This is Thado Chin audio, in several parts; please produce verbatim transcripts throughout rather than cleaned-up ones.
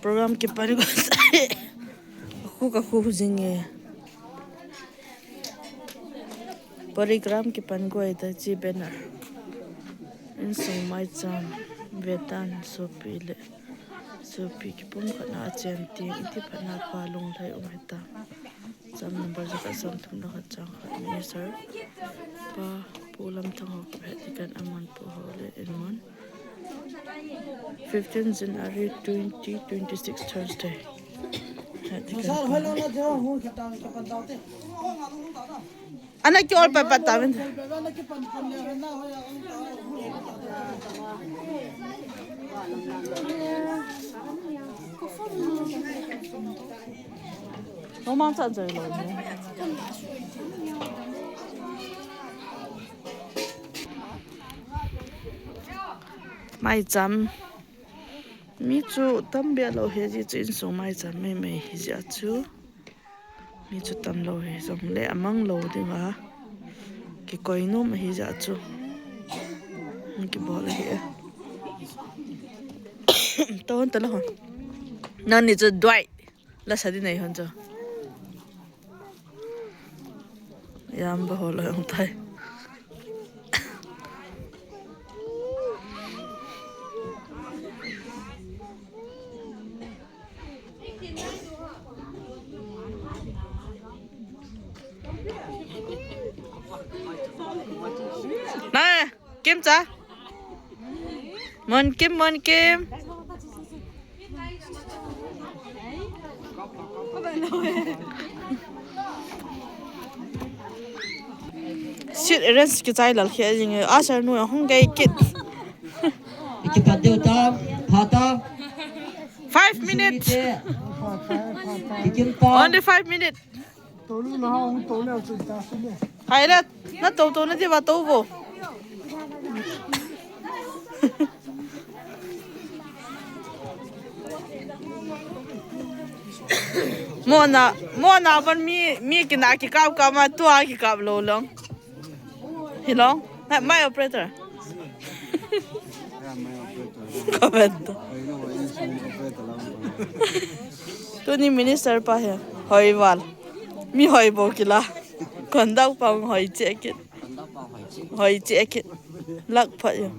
Program kipan ko. Khu ka khu jing e. Program kipan ko ai ta chi banner. Insung maicham vetan sopi le sopi kipum khat na achen ting iti phat na pa lunglhai um heta. Cham number jakhat som thum le khat chang khat minister pa Pu Lamthang ho kiphet tikan aman pu ho le inmon. Fifteen January twenty twenty-six Thursday. Ana ki ol pa pa ta vin. Roman chan chai lo. Maicham. Mi chu tam bia lo he ji chu insung maicham mai mai hi ja chu. Mi chu tam lo he jong le amang lo ding a. Kikoi nom hi ja chu. Kibol hi e. Ton ta lo hon. Nani chu duai. La sa di nei hon cho. Yam ba ho la hong tai. Na, Kim cha. Mon Kim, Mon Kim. Sit arrange kichai lal khia jing e. Asar nu hung gai kit. Ikipat deu ta, pha ta. Five minutes. Ikim ta. Only five minutes. Hai le, na to to na ti va to vo. Mona, mona ban mi, mi kina kikap kap ma tua kikap lo long. Hi long? Na, my operator. Comment. Tuni minister pa he. Hoi val. Mi hoi bo kila. Kondau pa hoi che kit. Hoi che kit. Lak pha yo.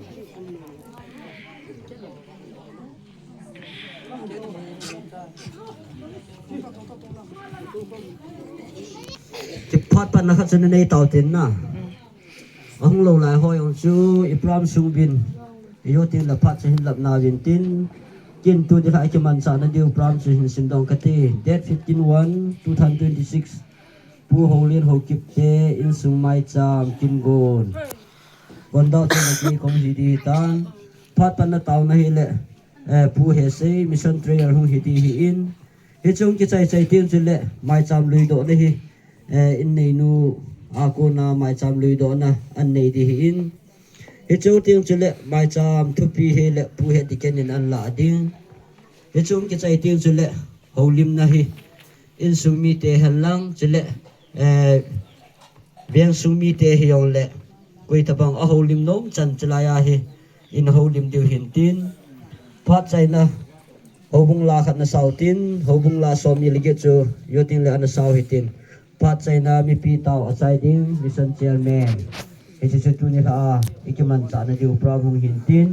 Kiphat pan na khat chu nei tau tin na. Ahung lo lai hoi ong chu i pram sung bin. I yo tin la phat chu hin lap na vin tin. Kin tu ni kha kiman cha na diu pram chu hin sim dong kati. Date fifteen one two thousand twenty-six. Pu Holian Haokip te insung maicham Kimgon. Kondau te na ki kong hi di tan. Phat pan na tau na hi le. Eh, Pu Hesei, mission trainer hung hi ti hi in. Hi chung kichai chai ting chu le, maicham lui doh na hi. Eh, in nei nu, a ko na maicham lui doh na, an nei di hi in. Hi chung ting chu le, maicham thupi hi le, Pu Hediken in an la ding. Hi chung kichai ting chu le, holim na hi. Insung mi te hen lang chu le, eh, Veng sung mi te hi jong le, koi tabang a holim nom chan chilai a hi, in holim diu hin tin. Phat chaina, hobung la khat na sau tin, hobung la som mi le ge chu, yo tin le ana sau hi tin. Phat chaina, mi pi tau a chai ding, mission chairman. Hi chu chu tu ni kha a, i kiman cha na diu pram hung hin tin.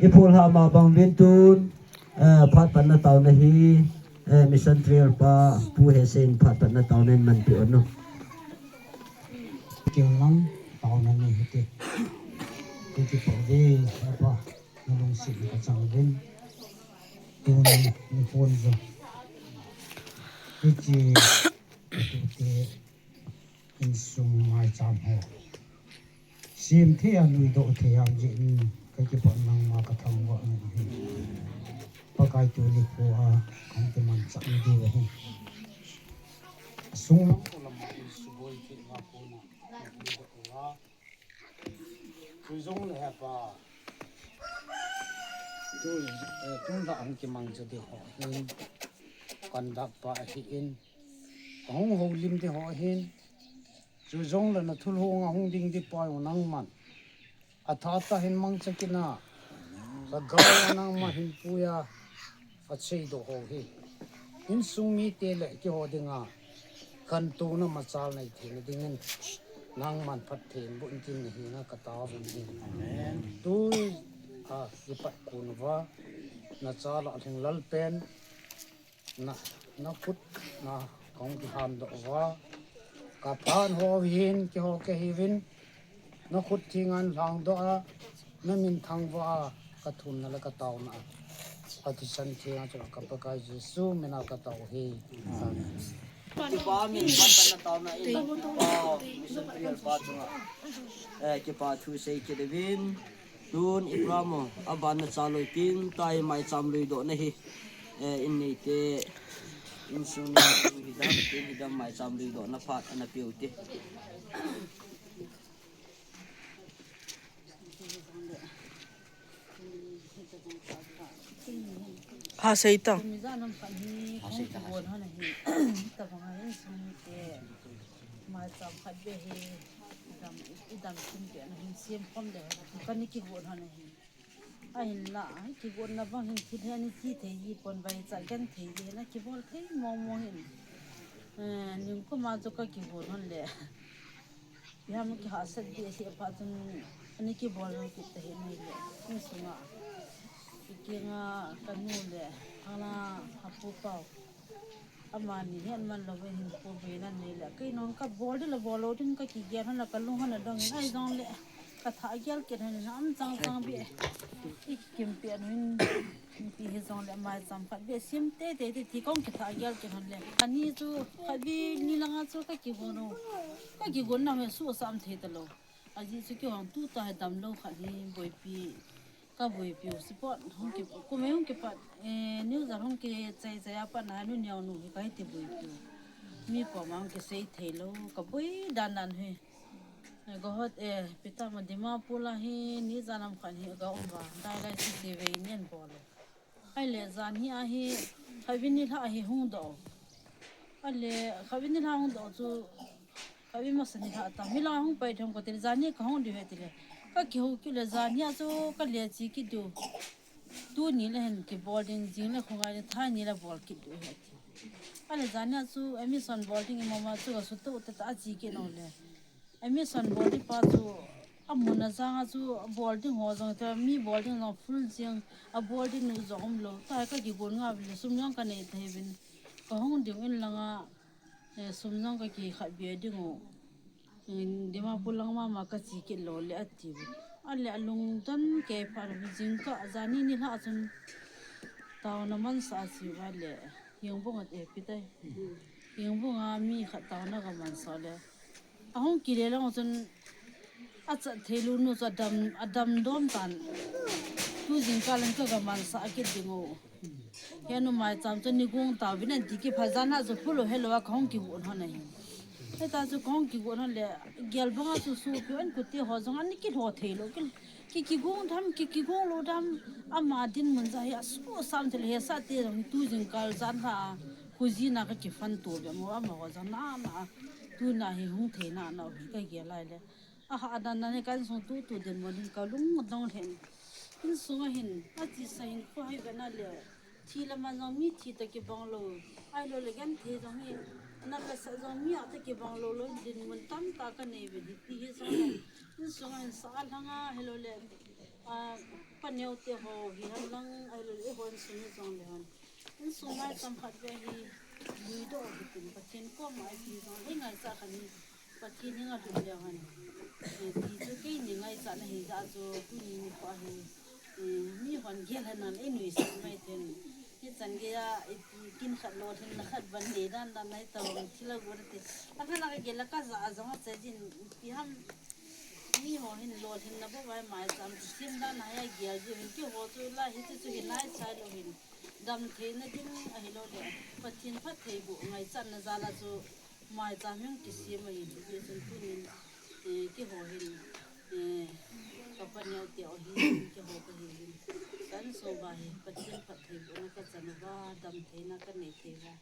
I phul ha ma bang vin tun, Eh, phat pan na tau na hi, eh, mission trainer pa, Pu Hesen phat pan na tau na in man pi on no. Kil lang tau na ni hiti. Hiti pa ve, pa, na lung si ka chang vin. Tu ni, ni pon jo. Hiti, hiti, insung maicham ho. Sim thei a lui doh thei a jeh in ka kipat nangma ka thangvah na ahi. Pakai tu likho a hung kimanchah na diu ahi. Sung lam ko lam a insung boi thei a kona. Tui jong le hepa. Tu, eh, tun dah hung kimang chu diu ho. Kan dah pa ahi in. Ahung holim te ho hin. Chu jong le na thulhung a hung ding di pa jong nangman. Atha tah hin mangcha kit na. Lhagao a nangma hin puiya. Aseidoh ho hi insung mite le keiho dinga khantouna machal nei theina dingin nangman phatthei boh in tin nahenga katao in ahi. Tua kipat kon uva nachal a lhinglel pen na, nakhut na kahung kihamdoh uva, kaphat ho hin keiho kahiuvin, nakhut thenga lhangdoh a, namin thangvah a, kathumna le kataona a pathisan thenga chu ka Pakai Jesu mina katao ahi. Amen. Kipa min phat na taona in, Mission Field pa chunga, eh, kipa thu sei kit uvin. Tun i program u aban na chaloi kin tai, maicham luidohna hi, eh, in neite, insung nei hidam, kin hidam, maicham luidohna phat ana peuhite. Ha sei ta. Kum ijat ham khat hi, ha, sei ta, kihon hon ahi. Tabang a insung mite maicham khat beh hi, idam, idam kin beh na hin sem khom le, kani kihon hon ahi. Ahinla, kigonna bang hin thil hi ani thi thei ji pon, vaichat genthei ji hin akibol thei mong mong hin. Eh, nikum a chu kakihon hon le. Ipi ham kihahsat behseh phat chun ani kibol kit tahih nai le. Insunga, ikenga kanu le, hala, apu pau. Amani hi aman louvin hin pu beina nei le. Kei nung kabol ding le bol lou ding kakigel hon le kalung hon adong in ahi jongle. Kathah gel kit hon in am chang chang beh. Ikikim peh nu in, ipi hijongle maicham khat beh sem teitei ti kahung kithah gel kit hon le. Ani chu khat beh ni langa chu kakigon u. Kakigonna hi suhsam thei talou. Ajeh chu keiho tuta hi damlou khat hi boipi. Kaboipiu support hung kipat, kum ei hung kipat, eh, news a hung kichai chai a pat na nu neo nu hi kahi ti boipiu. Mi koma hung kisei thei lou, kaboi dan dan hi. Eh, gohot, eh, ipi ti ma Dimapur a hi, ni jan ham khat hi kaum uva, dialysis hi vei nen bol lou. Ahile jan hi a hi, khatvei nilhah hi hung doh. Ahile, khatvei nilhah hung doh chu, khatvei masa nilhah ta, mi lang hung pai thei um kati le, jan hi kahung diu ahi ti le. Kakihou kit le, jan hi a chu kale che kit diu. Tuni le hin kibol ding, jing le khongai le, thani le bol kit diu ahi ati. Ahile, jan hi a chu admission bol ding ima ma chu kasutoh tah tah a che kit nau le. Admission bol ding pa chu, amun a jang a chu, bol ding ho jong, tua mi bol ding jong full jing, abol ding nu jong umlou. Tua hi kakigon ngai uvin le, sum jong kanei tahih uvin. Kahung ding in langa, eh, sum jong kakikhat be ding u. Eh, Dimapur lang mama kache kit lou le ati uvin. Ahile alungdon kei phat uvin jingkah, jan hi nilhah chun taona mansah a che uva le. Hengbung a, eh, ipi ti. Hengbung a mi khat taona kamansah le. Ahung kile lang chun achat thei lou nu chu adam, adam dom tan. Tu jingkah lang chu kamansah kit ding u. Henu maicham chu nigong tauvin anti kiphat jan a chu phulou helou a kahung kigon hon ahi. Hita chu kahung kigon hon le gel banga chu sopi an kuti ho jong ani kilho thei lou. Ki, ki, kigong dam, ki, kigong lou dam, ama dinmun jat hi asuhsam thei le, hesah te jong hi tu jingkah jan a, kho jin a kakiphan to be mo, amaho jong nana, tuna hi hung thei nana hi kagel lai le. Aha, adan dan hi ka insung tutu dinmun hin kalung adong lheh in. Insung a hin, achesa hin kho hi vena le. Thi le man jong mi thi toh kibang lou. Ahilou le genthei jong hi, nam le sah jong mi a toh kibang lou lou, dinmun tamtah kanei uvin hi, ti hi jong le. Insung a hin sa a lhang a, ahilou le, a, paneo te ho hi hen lang, ahilou le, eiho insung hi jong le hen. Insung maicham khat beh hi, luidoh hi tin, Pathen koma ipi jong le, ngaichat khat hi, Pathen henga lhun leu hen. Eh, ti chu keini ngaichatna hi jeh a chu, tuni nikho hi, eh, mihon gel hen lang einuisat mai thei. Hichan geiya, ipi kin khat lolhinna khat ban nei dan dan nai tobang thil agot ati. Akhana kagel a kajah a jong achai jin, ipi ham, miho hin lolhinna bou vai maicham kisem dan a hi agel jiu hin, keiho chu la hiche chu hi nai chai lou hin. Damtheina ding ahilou le, Pathen phattheiboh ngaichatna jal a chu, maicham hung kisem ahi, hijeh chun tunin, eh, keiho hin, eh, ka paneo teu ahi, keiho kahi hin. Ka insung uva hi, Pathen phattheibohna kachan uva, damtheina kanei thei uva.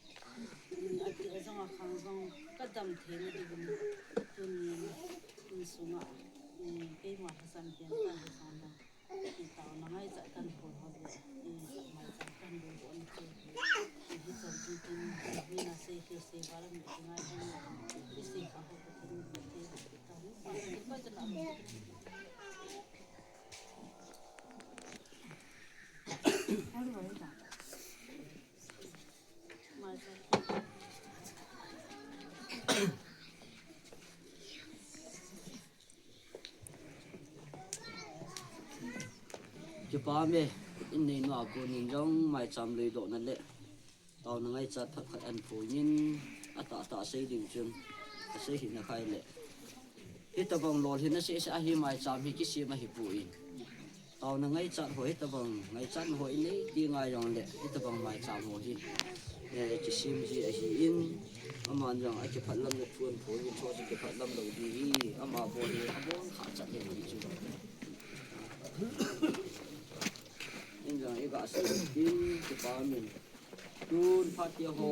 Mm, ati a jong akhang jong, kadamtheina diuvin, tunin, insunga, eh, keima lhasam pen kahi jong le. Taona ngaichat kahin bol ho le, eh, maicham kahin bol ho le. Amen. In nei nua ko nin jong maicham lei doh na le. Tauna ngaichat phat khat an phoin, atah tah sei ding chun, asei hi na khai le. Hitabang lolhin a seh seh ahi maicham hi kisem ahi poi. Tauna ngaichat ho hitabang, ngaichat ho i nei ti ngai jong le, hitabang maicham ho hi, eh, kisem ji ahi in, aman jong akiphat lam le thuan phoin, cho chu kiphat lam lo di hi, ama bol hi, abol kha chat hi lo di chu. In jong i ga sei tin, kipa min. Tun phat tia ho,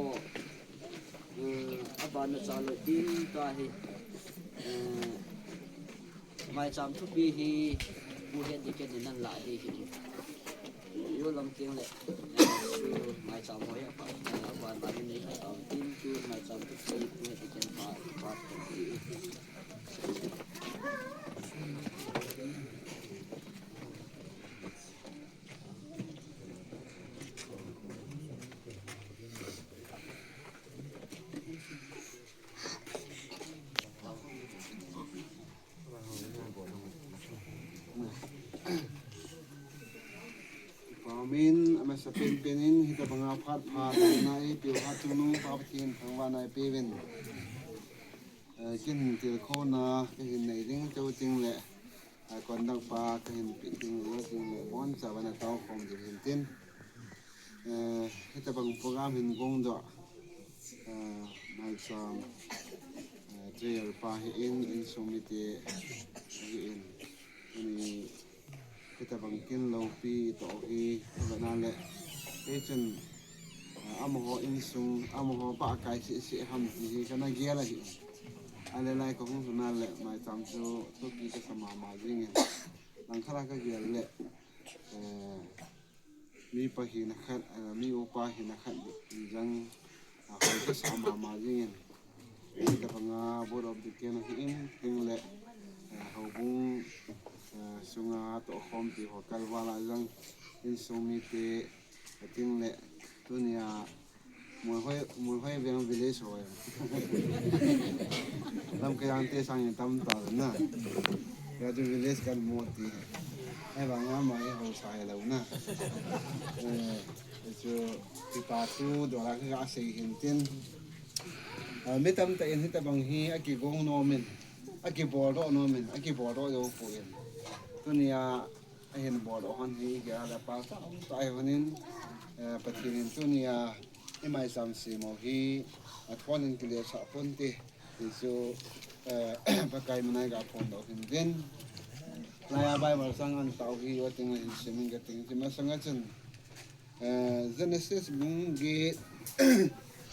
eh, a ban na cha lo tin ta hi, eh, maicham thupi hi, Pu Head Deacon in nan la di hi. Yo lam kiang le, eh, chu maicham ho ya pa, eh, a ban ban nei ka ta tin, chu maicham thupi Pu Head Deacon pa, pa ti. Amen. Amasa penpen in, hitabanga phat pha na ipi u hat chungnung pa Pathen thangvahna ipeuvin. Eh, kin tilkhouna, kahin nei ding, chau ting le. A, conduct pa kahin pe ding, lo ding le, boncha vana tao khom ding hin tin. Eh, hitabang program hin gong doh. Eh, maicham, eh, treasurer pa hi in, insung mite hi in. Ani, hitabang kin lopi toh hi, vana le. Hichun, eh, amaho insung, amaho pa kai si si ham ti hi kana gel ahi. Ale lai ka hung suna le, maicham chu thupi kasa mama jingin. Langkhat a ka gel le, eh, mi pa hina khat, eh, mi upa hina khat jang, ah, hoi kasa mama jingin. Hitabanga Board of Deacon ahi in, tin le, eh, houbung, eh, sunga toh khompi ho kalval a jang, insung mite, tin le, tunia, Muihoi, Muihoi veng village hoi. Lamka jang te sang in tam ta na. Ya chu village kan mo ti. Ahivanga mai ho sai lo na. Eh, chu kipa thu dola ka sei hin tin. Ah, mi tamtah in hitabang hi akigong nom in, akibol doh nom in, akibol doh jou poi. Tunia, Ahin bol u hon hi, gel le pal ta um ta hi honin, eh, Pathen in tunia, i maicham sem u hi, athon in kile sah pon te, ti chu, eh, Pakai min a i ga phongdoh hin tin. Laiya Bible chang an tao hi, o ting le hin sim in ka ting, ti masang a chun, Eh, Genesis bung get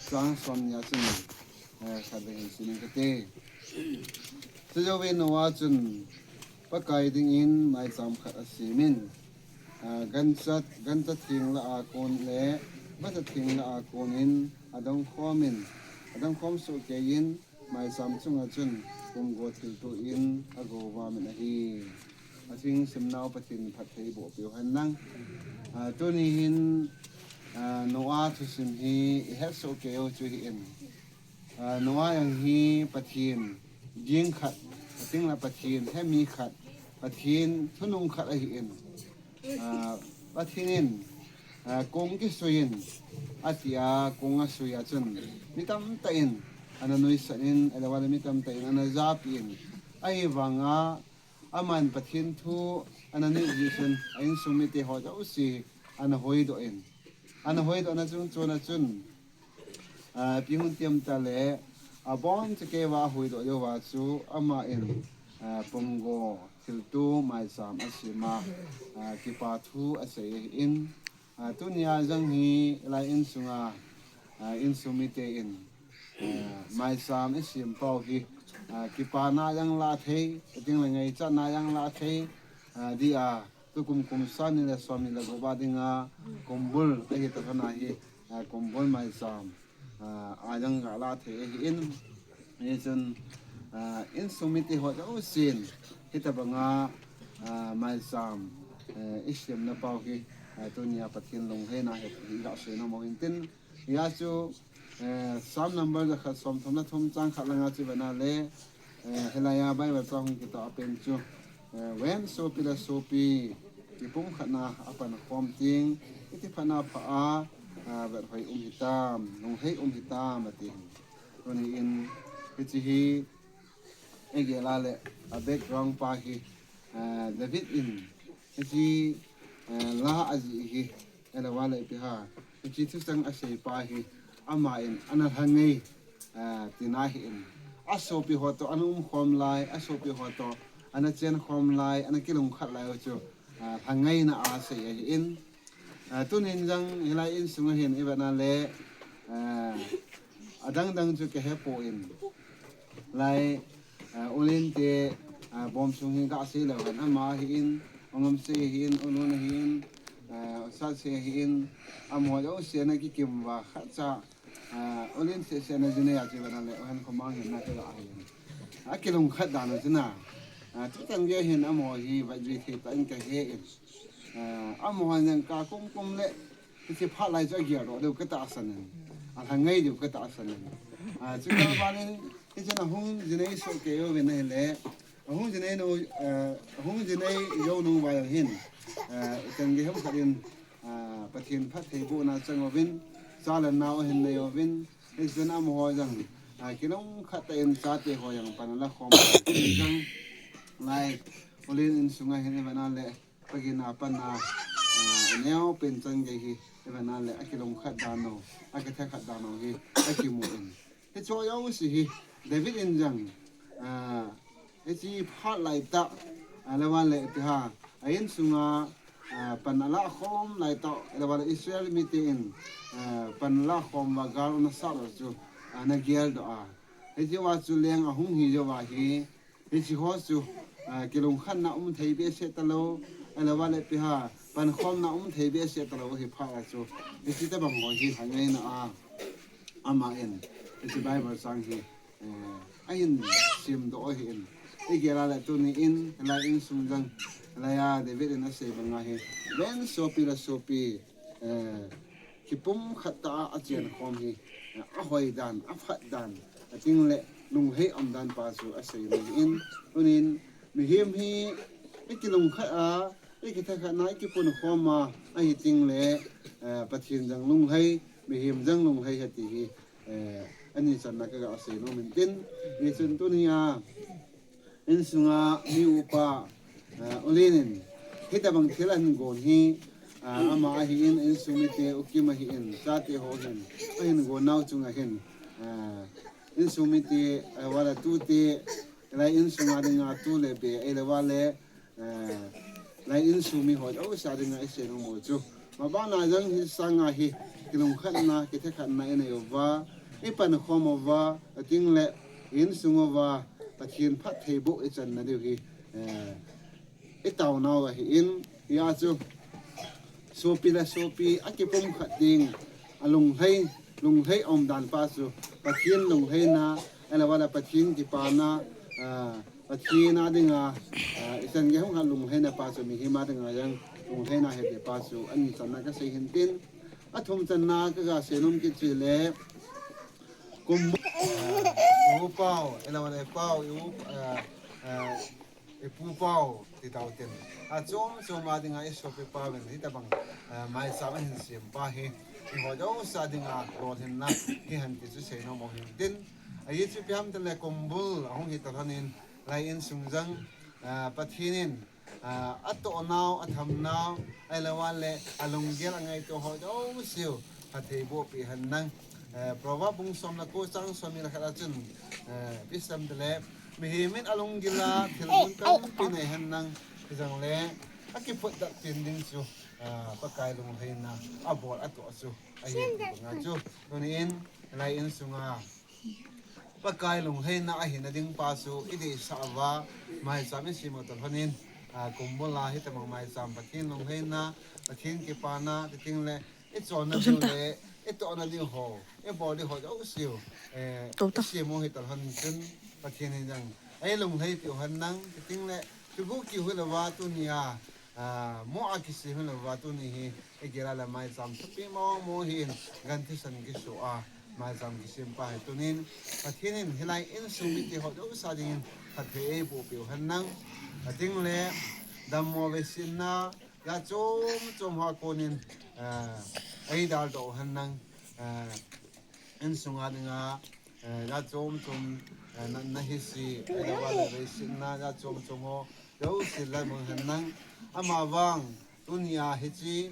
chang som nia chun, eh, khat vei hin sim in kate. Chujouvin Noah chun Pakai dingin maicham khat asem in, eh, gancha, gancha theng lah a kon le vasa theng lah a kon in adong khom in, adong khom soh kei in, Maicham chunga chun pumgo thilto in ago vamin ahi. Atheng simnau Pathen phatthei boh peh u hen lang. Ah, tuni hin, ah, Noah thusim hi i het soh kei u chu hi in. Ah, Noah jong hi Pathen ging khat, ating la Pathen hemi khat, Pathen thunung khat ahi in. Ah, Pathen in, ah, kong kisui in, ati a, kong asui a chun, mi tamtah in, ana nuisat in, ahilou le mi tamtah in, ana japi in, ahivanga, aman Pathen thu, ana nuijin, a insung mite ho jouse, ana hoidoh in, ana hoidoh na chung chon a chun, Ah, ipi hung ti em tile, abon chakei uva ahuhdoh jouva chu aman, ah, pumgo thilto maicham asem a, ah, kipa thu asei ahin, ah, tunia jong hi lai insunga, ah, insung mite in, ah, maicham isem pau hi, ah, kipana jong lah thei, ating le ngaichatna jong lah thei, ah, dia, Tukum kum sang ni le som ni le gup a dinga kumbul ahi ta khan ahi, ah, kumbul maicham, ah, a jong ga lah thei ahin, hichun, ah, insung mite ho jousen, hitabanga, ah, maicham, eh, isemna pau hi, ah, tunia Pathen lungheina hi, hi ga seinam u hin tin, Hia chu, eh, Psalm number jakhat somthum le thum chang khat langa chu vena le, eh, hilaiya Bible chang hung kitoh a pen chu, eh, when sopi le sopi, Kipumkhatna apankhom ding, iti phatna pha a, a, vethoi um hitam, lunghei um hitam ati. Tuni in, hiche hi, igel a le, a background pa hi, a, David in, hiche, a, la ajih hi, ahilou le ipi ham, hiche thuchang asei pa hi, ama in, ana lhangei, a, tina hi in. Asopi ho toh, ana umkhom lai, asopi ho toh, ana chenkhom lai, ana kilungkhat lai u chu, a, lhangeina asei ahi in. A, tunin jong hilai insung a hin ivet na le, a, adang dang chu kahepoi. Lai, a, U Lin te, a, bom sung hi kasei lou hen, ama hi in, U Ngam se hi in, U Lun hi in, a, Sat se hi in, amaho jouse ana kikim uva khatcha, a, U Lin seh seh na jin a chu ivet na le, U Hen Khomang hin na kala ahi in. Akilungkhat dan u chu na. A, thutan gei hin amaho hi vajui thei tah in kahe in. A, amaho jong kakum kum le, hiche phat lai chu agel doh diu katahsan in. Alhangei diu katahsan in. A, chukah vang in, hichun ahung jinei soh kei uvin ahile, ahung jinei nau, a, ahung jinei jou nau uva hin, a, ichan gei ham khat in, a, Pathen phattheibohna chang uvin, cha le nao ahin nei uvin, hichun amaho jong, a, kilungkhat tah in chate ho jong pan ala khom uvin jong, lai, U Lin insung a hin ivet na le, pagin a pan a, a, aneo pen chan gei hi, ivet na le, akilungkhat dan u, akithekhat dan u hi, akimu in. Hiche jouse hi, David in jong, a, hiche phat lai tah, ahilou le ipi ham, a insung a, a, pan ala khom lai tah, ahilou le Israel mite in, a, pan ala khom uva gal ana sat u chu, a, ana gel doh a. Hiche uva chu leng ahung hi jou uva hi, hiche ho chu, a, kilungkhatna um thei behseh talou, ahilou le ipi ham, pankhomna um thei behseh talou hi phat a chu. Hiche tobang ho hi lhangeina a, ama in, hiche Bible chang hi, eh, ahin simdoh ahi in. Igel a le tuni in, hilai insung jong, hilai a David in asei bang a hi, ven sopi le sopi, eh, kipumkhat tah a achenkhom hi, eh, ahoi dan, aphat dan, ating le lunghei um dan pa chu asei in. Tunin, mihem hi, ikilungkhat a, ikithekhat na, ikipunkhom a, ahi ting le, eh, Pathen jong lunghei, mihem jong lunghei ahi ti hi, eh, ani channa kaga sei nom in tin, hichun tunia, insung a mi upa, a, U Lin in, hitobang thil ahin gon hi, a, ama ahi in, insung mite U Kim ahi in, chate ho hin, ahin gon nau chung a hin, a, insung mite, a, vale tute, lai insung a dinga tu le be, ahilou le, a, lai insung mi ho jouse a dinga isei nom u chu. Mabana jong hiche sanga hi, kilungkhatna, kithekhatna inei uva, ipankhom uva, ating le, insung uva, Pathen phattheiboh ichanna diu hi, eh, itaonau ahi in, hia chu, sopi le sopi, akipumkhat ding, alunghei, lunghei um dan pa chu, Pathen lungheina, ahilou le Pathen kipana, ah, Pathen a dinga, ah, ichan gei hung ha lungheina pa chu mihem a dinga jong lungheina ahi ti pa chu ani channa kasei hin tin. Athum channa kaga sei nom kit chu le kum, ah, i u pau, ahilou le pau, i u, ah, ah, i pu pau, ti tau tin. Achom chom a dinga isopi pa uvin hitobang, ah, maicham ahin sem pa hi. Eiho jouse a dinga lolhinna hihen ti chu sei nom u hin tin. Ahi chu ipi ham tile kumbul ahung hi talhon in, lai insung jong, ah, Pathen in, ah, atohnau, athamnau, ahilou le, alunggel angaito ho jouse u, phattheiboh peh hen lang. Eh, Proverb bung som le ko chang som ni le khat a chun, eh, ipi asei em tile, mihem in alunggel a, thil mun tampi nei hen lang, hijongle, akiphutdoh pen ding chu, ah, Pakai lungheina, abol atoh chu, ahi ti banga chu, tunin, lai insung a, Pakai lungheina ahina ding pa chu ideisah uva, maicham isem u talhon in, a, kumbul a hitobang maicham Pathen lungheina, Pathen kipana, ti ting le, ichonna diu le, itohna diu ho, ibol diu ho jouse u, eh, isem u hi talhon chun, Pathen in jong eilunghei peh u hen lang, ti ting le, thuguh kiu hilouva tunia, a, mo a kisem hilouva tuni hi, igel a le maicham thupi mong mong hi in, gan thisan kiso a, maicham kisem pa hi tunin, Pathen in hilai insung mite ho jouse a dingin, phatthei eiboh peh u hen lang, ating le, dammo veisetna, Jat chom chom ho konin, eh, eidaldoh hen lang, eh, insunga dinga, eh, jat chom chom, eh, natna hise, eh, le vale vei sitna, jat chom chom ho, jouse la mun hen lang, ama vang, tunia hiche,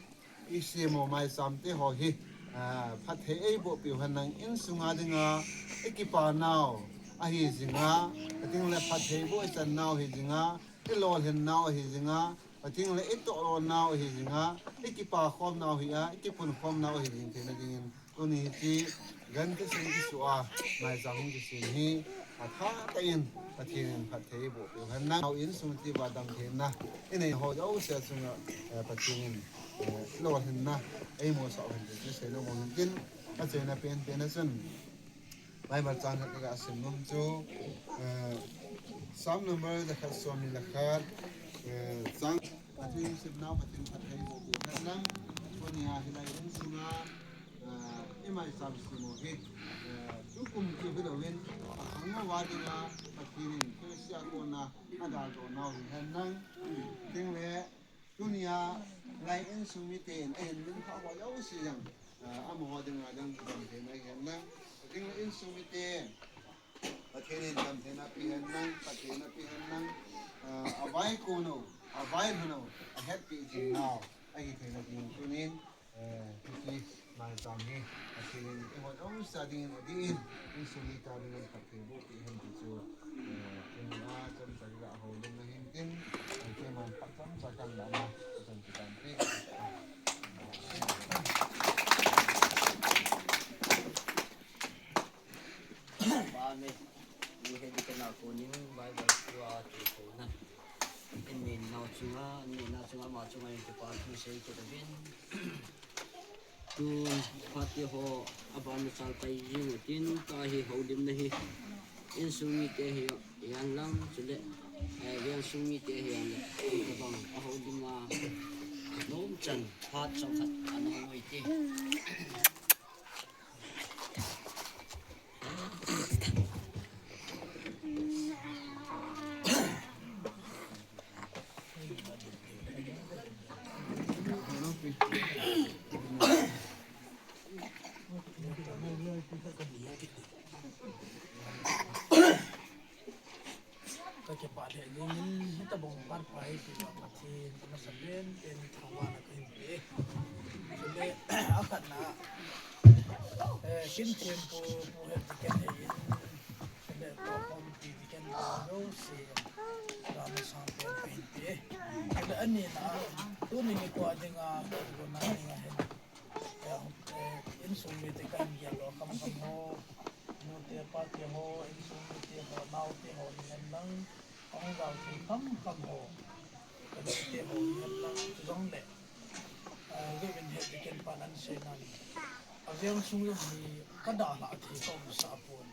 isemo maicham te ho hi, eh, phatthei eiboh piu hen lang, insunga dinga, ikipa nau, ahi jinga, ating le phatthei boh ichan nau hi jinga, ilolhin nau ahi jinga, ating le itohlo nau ahi jinga, ikipa khom nau hi a, ikipun khom nau ahi jing theina dingin, tuni hiche, gan kisem kisua, maicham hung kisem hi, atha tah in, Pathen in phatthei eiboh piu hen lang, insung tiva dam theina, inei ho jouse chunga, eh, Pathen in, eh, lolhinna, eimusah hen ti, seina mo hen tin, achaina pen pen a chun, Bible chang khat kaga sim nom chu, eh, Psalm number jakhat somni le khat, eh, chang, Pathen simnau, Pathen phatthei boh piu hen lang, tunia hilai insunga, eh, imaicham semo hi, eh, tukum kiu hilouvin, akhang uva dinga, Pathen in Christian a kona, adaldoh nau hi hen lang, ting le, Tunia, lai insung miten, ahin min pha ho jouse jong, ah, amaho dinga jong damtheina ahi hen lang. Ating le insung miten, Pathen in damtheina ape hen lang, phattheina ape hen lang, ah, avai kon u, avai lhon u, ahetpi jing nau, ahi theina ding tunin, eh, hiche maicham hi, Pathen in eiho jouse dingin, adin, insung mite dingin, phatthei boh peh hen ti chu, eh, tunia chomcha kaga houlimna hin tin, eh, keiman phat chomcha kahin lah a, chomcha kahin pe. Amen. Ni he dikhen a konin Bible thu a kihouna. Inei nau chunga, inei nau chunga, ama chunga in kipa thu sei kit uvin. Tu phat te ho, aban chal pai jing utin, tua hi houlimna hi. Insung mite hi, hihen lang, chule, eh, vengsung mite hihen lang. Tabang, ahoulim a, nomchan, phat chomkhat, ana hung uvin te. Kakipah lheh jingin, hitabang phat pha hi tua Pathen, amasa pen pen thangvahna kahin pe. Chule, akhatna, eh, Kimthempu, Pu Hetiken hei in, chule, tua khompi Deacon pa jouse, tua masang pen kahin pe. Chule, anina, tuni nikho dinga, kona dinga hin. Eh, eh, insung mite kahin gel lou, kam kam ho, nute pate ho, insung mite ho, naote ho, hihen lang, ahung jao thei kam kam ho, kanute ho, hihen lang, chujongle, eh, Reverend Hetiken pan ahin seinan, avengsung jong hi kadalhah thei kaumsah pon.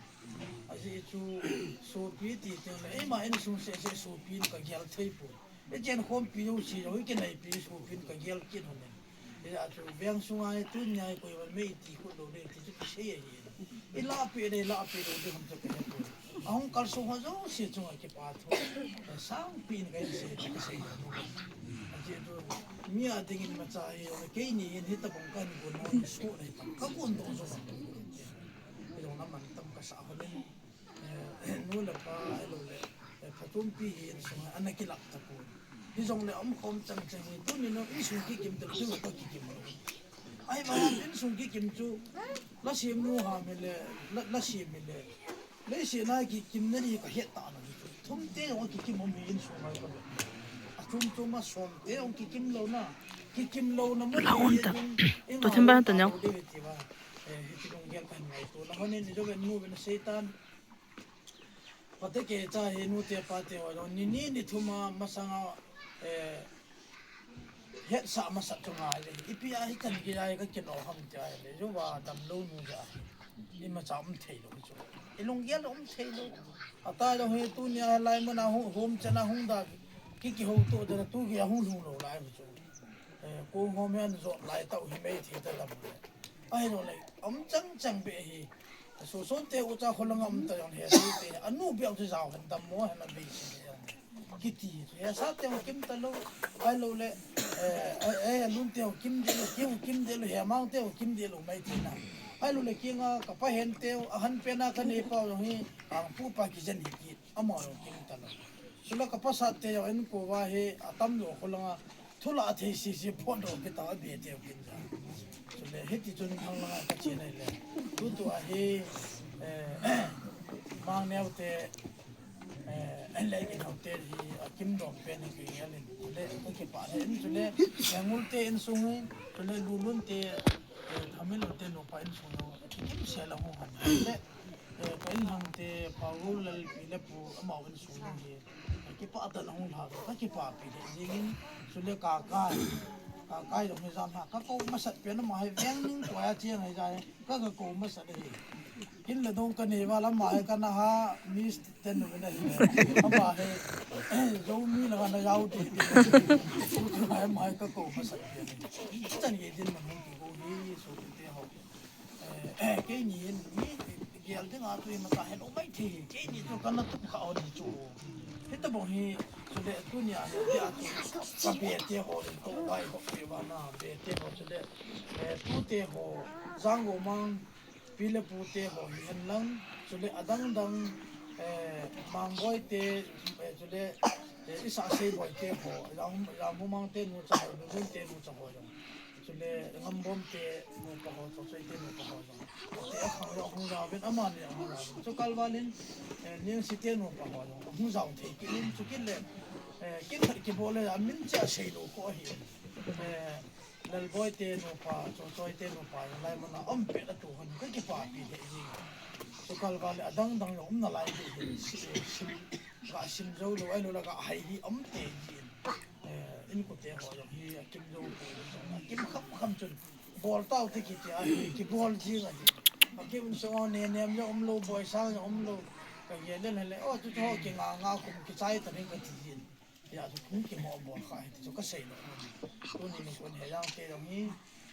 Ajeh chu, sopi ti tengle, eima insung seh seh sopin kagel thei pon. Ichen khompi jouse jong, ikinaipi sopin kagel kit lhonin. Hijeh chun, veng sunga hi tunia hi koiman mei ti khut lou ding ti chu kisei ahi. Ilahpeh le, ilahpeh lou ding ham chu kahe poi. Ahung kalsong ho jouse chunga kipa thu sangpen kahin sei ti kisei ahi. Ajeh chu, mi a dingin imacha hi, keini hin hitabang kahin gon ho hi soh nahi tam, kagondoh jong. Hijong le mantam kasah lhonin. Eh, nu le pa, ahiloule, eh, phatchompi hi insunga ana kilah tapon. Hijongle umkhom chang chang hi, tuni nu insung kikim tel chu kakikim lou. Ahivangin insung kikim chu, lasem nu ham hile, la, lasem hile, leiset a kikimna ding kahet tah lou hi chu. Thum te jong kikim um hi insung a hi. Achom chom a som te jong kikim louna, kikim louna mun hi, tu themba ta nyau. Eh, hiche lunggel kahin ngaito na lhonin, ijouvin nu vin seitan. Pate kecha hi nute pate ho jong, ni ni ni thum a masanga, eh, hetsah masat chu ngai le. Ipi a hichan gei a hi kakin o ham tia le. Jouva damlou nu ja hi. Imacha um thei lou chu. Ilunggel um thei lou. Ata jong hi tunia lai mun a hung, hom chan a hung da. Ki, kihouto jana tu gei a hung lhung lou lai chu. Eh, kong hom hi ana jot lai tah u hi mei thei ta dam le. Ahilouleh, um chang chang beh hi. Soson te ucha kholanga um ta jong hi, sote, anu beh u chu jao hen dammo hen abei si jong. Kiti, hesa te kim ta lou, ahilouleh, Eh, eh, eh, lun teu kim delu, kiu kim delu, he mang teu kim delu mai tina. Ai lu le kinga, kapa hen teu, ahan pena ka nei pau jong hi, ang pu pa kijen hi ki, ama jong kim talo. Sula kapa sat teu, en ko va he, atam lo ko langa, thula a thei si si pon ro kita a be teu kin ja. Sule, hiti chun hang langa ka chi nei le. Tu tu a he, eh, mang neu te, Eh, en le ki thau te hi, a kim dom pen hi ki ngelin. Le, ka kipah le, in chule, eh, Ngul te insung hi, chule Lulun te, eh, Thamilun te nupa insung hi, ki kim se la hu han. Le, eh, ka in hang te, Pa Gu Lal pi le pu, amau insung hi, eh, kipah ta la hu la, ka kipah pi le, jingin, chule ka kai, ka kai dom hi jam ha, ka ko masat pen ama hi, veng ning ko ya chiang hi jai, ka ka ko masat hi. Kin le dong ka nei va lama hi ka na ha, Miss Ten no na hi. Ama hi, Zomi la na yau ti ti. Ama hi ka ko masat ti. Chan ye din man hung ki ko hi, so te ho. Eh, eh, keini hin, mi gel ding a tu ma ta he lo mai thi. Keini tu ka na tup kha o ni chu. Hita bong hi, chule tunia hi, dia tu. Ka be te ho, ko vai ho pe va na, be te ho chule. Eh, tu te ho, Zanggo Mang, Pi le pu te ho hi hen lang, chule adang dang, eh, Mangboi te, eh, chule, eh, Isa Seiboi te ho, Ram, Ramhumang te nucha ho, Lulun te nucha ho jong. Chule Ngambom te nupa ho, Chochoi te nupa ho jong. Te akhang jong hung jaovin, amani jong hung jaovin. Chu kalvalin, eh, Nengsi te nupa ho jong hung jao thei kit in, chu kit le, eh, kit khat kibol le, amin cha sei lo ko hi. Eh, Lalboi te nupa, Chochoi te nupa, lai mana om pe la tu hon, ka kipapi le ji. Chu kalval le adang dang jong um nalai ji, sim, sim, ga sim jou lou, ahilou le ga hai hi om te ji. Eh, in ko te ho jong hi, akim jou te jong, akim kham kham chun. Bol tau te kiti a hi, kibol ji nga hi. Akim so ne nem jong um lou, boisang jong um lou. Ka gel le le, o tu ho kinga nga kum kichai ta ni ka ti ji. Hia chu kum kimo bol kha hi ti chu ka sei lou. Tuni nikho hin he jang te jong hi,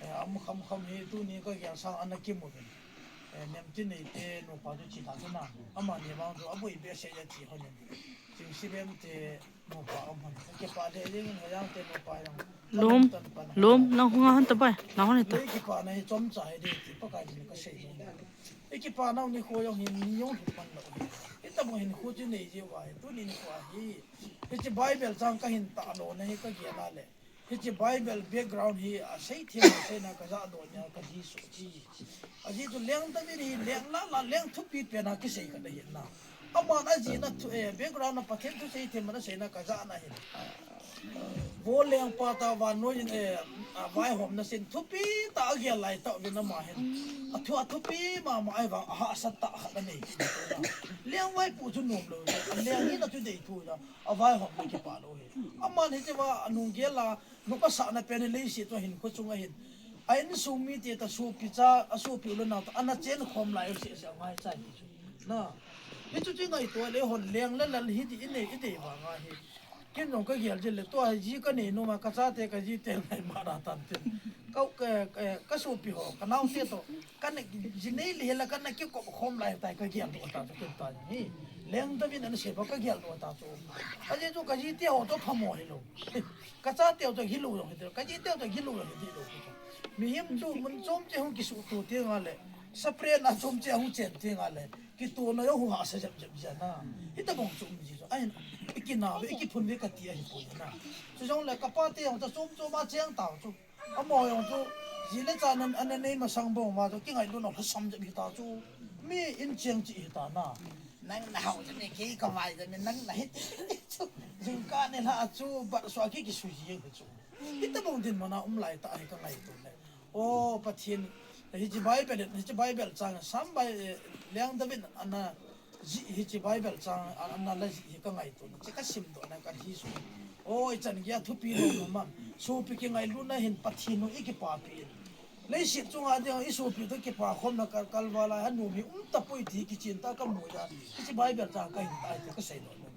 eh, amu kham kham hi, tuni ka gel sang ana kimu vin. Eh, Nemtinei te nupa chu chi tha chu na. Amani vang chu aboi behseh a chi hon in. Chingsilem te nupa um hon. Ka kipah le jeng in he jang te nupa jong. Lom, lom, nang hung a hon ta bai, nang hon ta. Nei kipana hi chomcha hi ding ti Pakai min ka sei lou. I kipana u nikho jong hin ni jong lhun man lou hi. Hitabang hinkho chu nei jeh uva hi, tuni nikho a hi. Hiche Bible chang ka hin tah lona hi ka gel a le. Hiche Bible background hi a seithem a seina ka jah doh nia ka ji suh ji. Ajeh chu Leng David hi leng la la leng thupi pen a kisei khat ahi na. Aman ajihna thu, eh, background a Pathen thu seithem a seina ka jah na hi. Vo lengpa tah vannoi in, eh, a vaihomna sin thupi tah a gel lai tah uvin ama hin. A thu, a thupi mama ahi vang a hahsat tah khat anei. Leng vaipo chu nom lou. A leng hina chu dei thu na. A vaihomna kipah lou hi. Aman hiche va a nung gel a, nung ka sahna pen hi leiset a hinkho chung a hin. A insung mite ta sopi cha, a sopi u le nao ta, ana chen khom lai u seh seh a ngai chai ti chu. Na. Hichu chu ngaito le hon leng le lal hi ti i nei, i dei vang a hi. Kin jong ka gel jin le tua ji ka nei nom a ka chate ka jite ngai ma da tan tin. Ka, ka, ka, ka sopi ho, ka naote to. Ka na ji nei le la ka na kikop khom lai tai ka gel doh ta chu kin ta ni. Leng David ana sei ba ka gel doh ta chu. Ajeh chu ka jite ho to phamo hi lou. Ka chate ho to hi lou jong hi ti lou. Ka jite ho to hi lou jong hi ti lou. Mihem chu mun chom che hung kisuhto ti nga le. Sapre na chom che hung chen ti nga le. Kituhna jong hu hahsa jep jep jia na. Hitabang chu um ji chu. Ahin, i kina ve, i kiphun ve ka ti ahi poi na. Chujongle ka pate jong ta chom chom a cheng tau chu. Amaho jong chu, ji le cha nan, ana nei masang bou ma chu, kingailutna lhasam jep hita chu. Mi in cheng chi hita na. Nang na hao jep mi, kei ka vai jep mi, nang na hiti chu. Jingkah ni lha chu, bat sua ki kisui jeng hi chu. Hitabang dinmun a um lai ta hi ka ngaito le. O, Pathen, hiche Bible, hiche Bible chang, Sam Bai, eh, Leng David ana jih hiche Bible chang, a, ana la jih hi ka ngaito na. Che ka simdoh na ka hi su. O, i chan gei a thupi lou na man. Sopi kingailutna hin Pathen u i kipapi in. Leiset chunga ding i sopi to kipa khomna kal, kalval a, anom hi um tapoi ti kichen ta ka mu a. Hiche Bible chang ka hin tai ti ka seidoh na.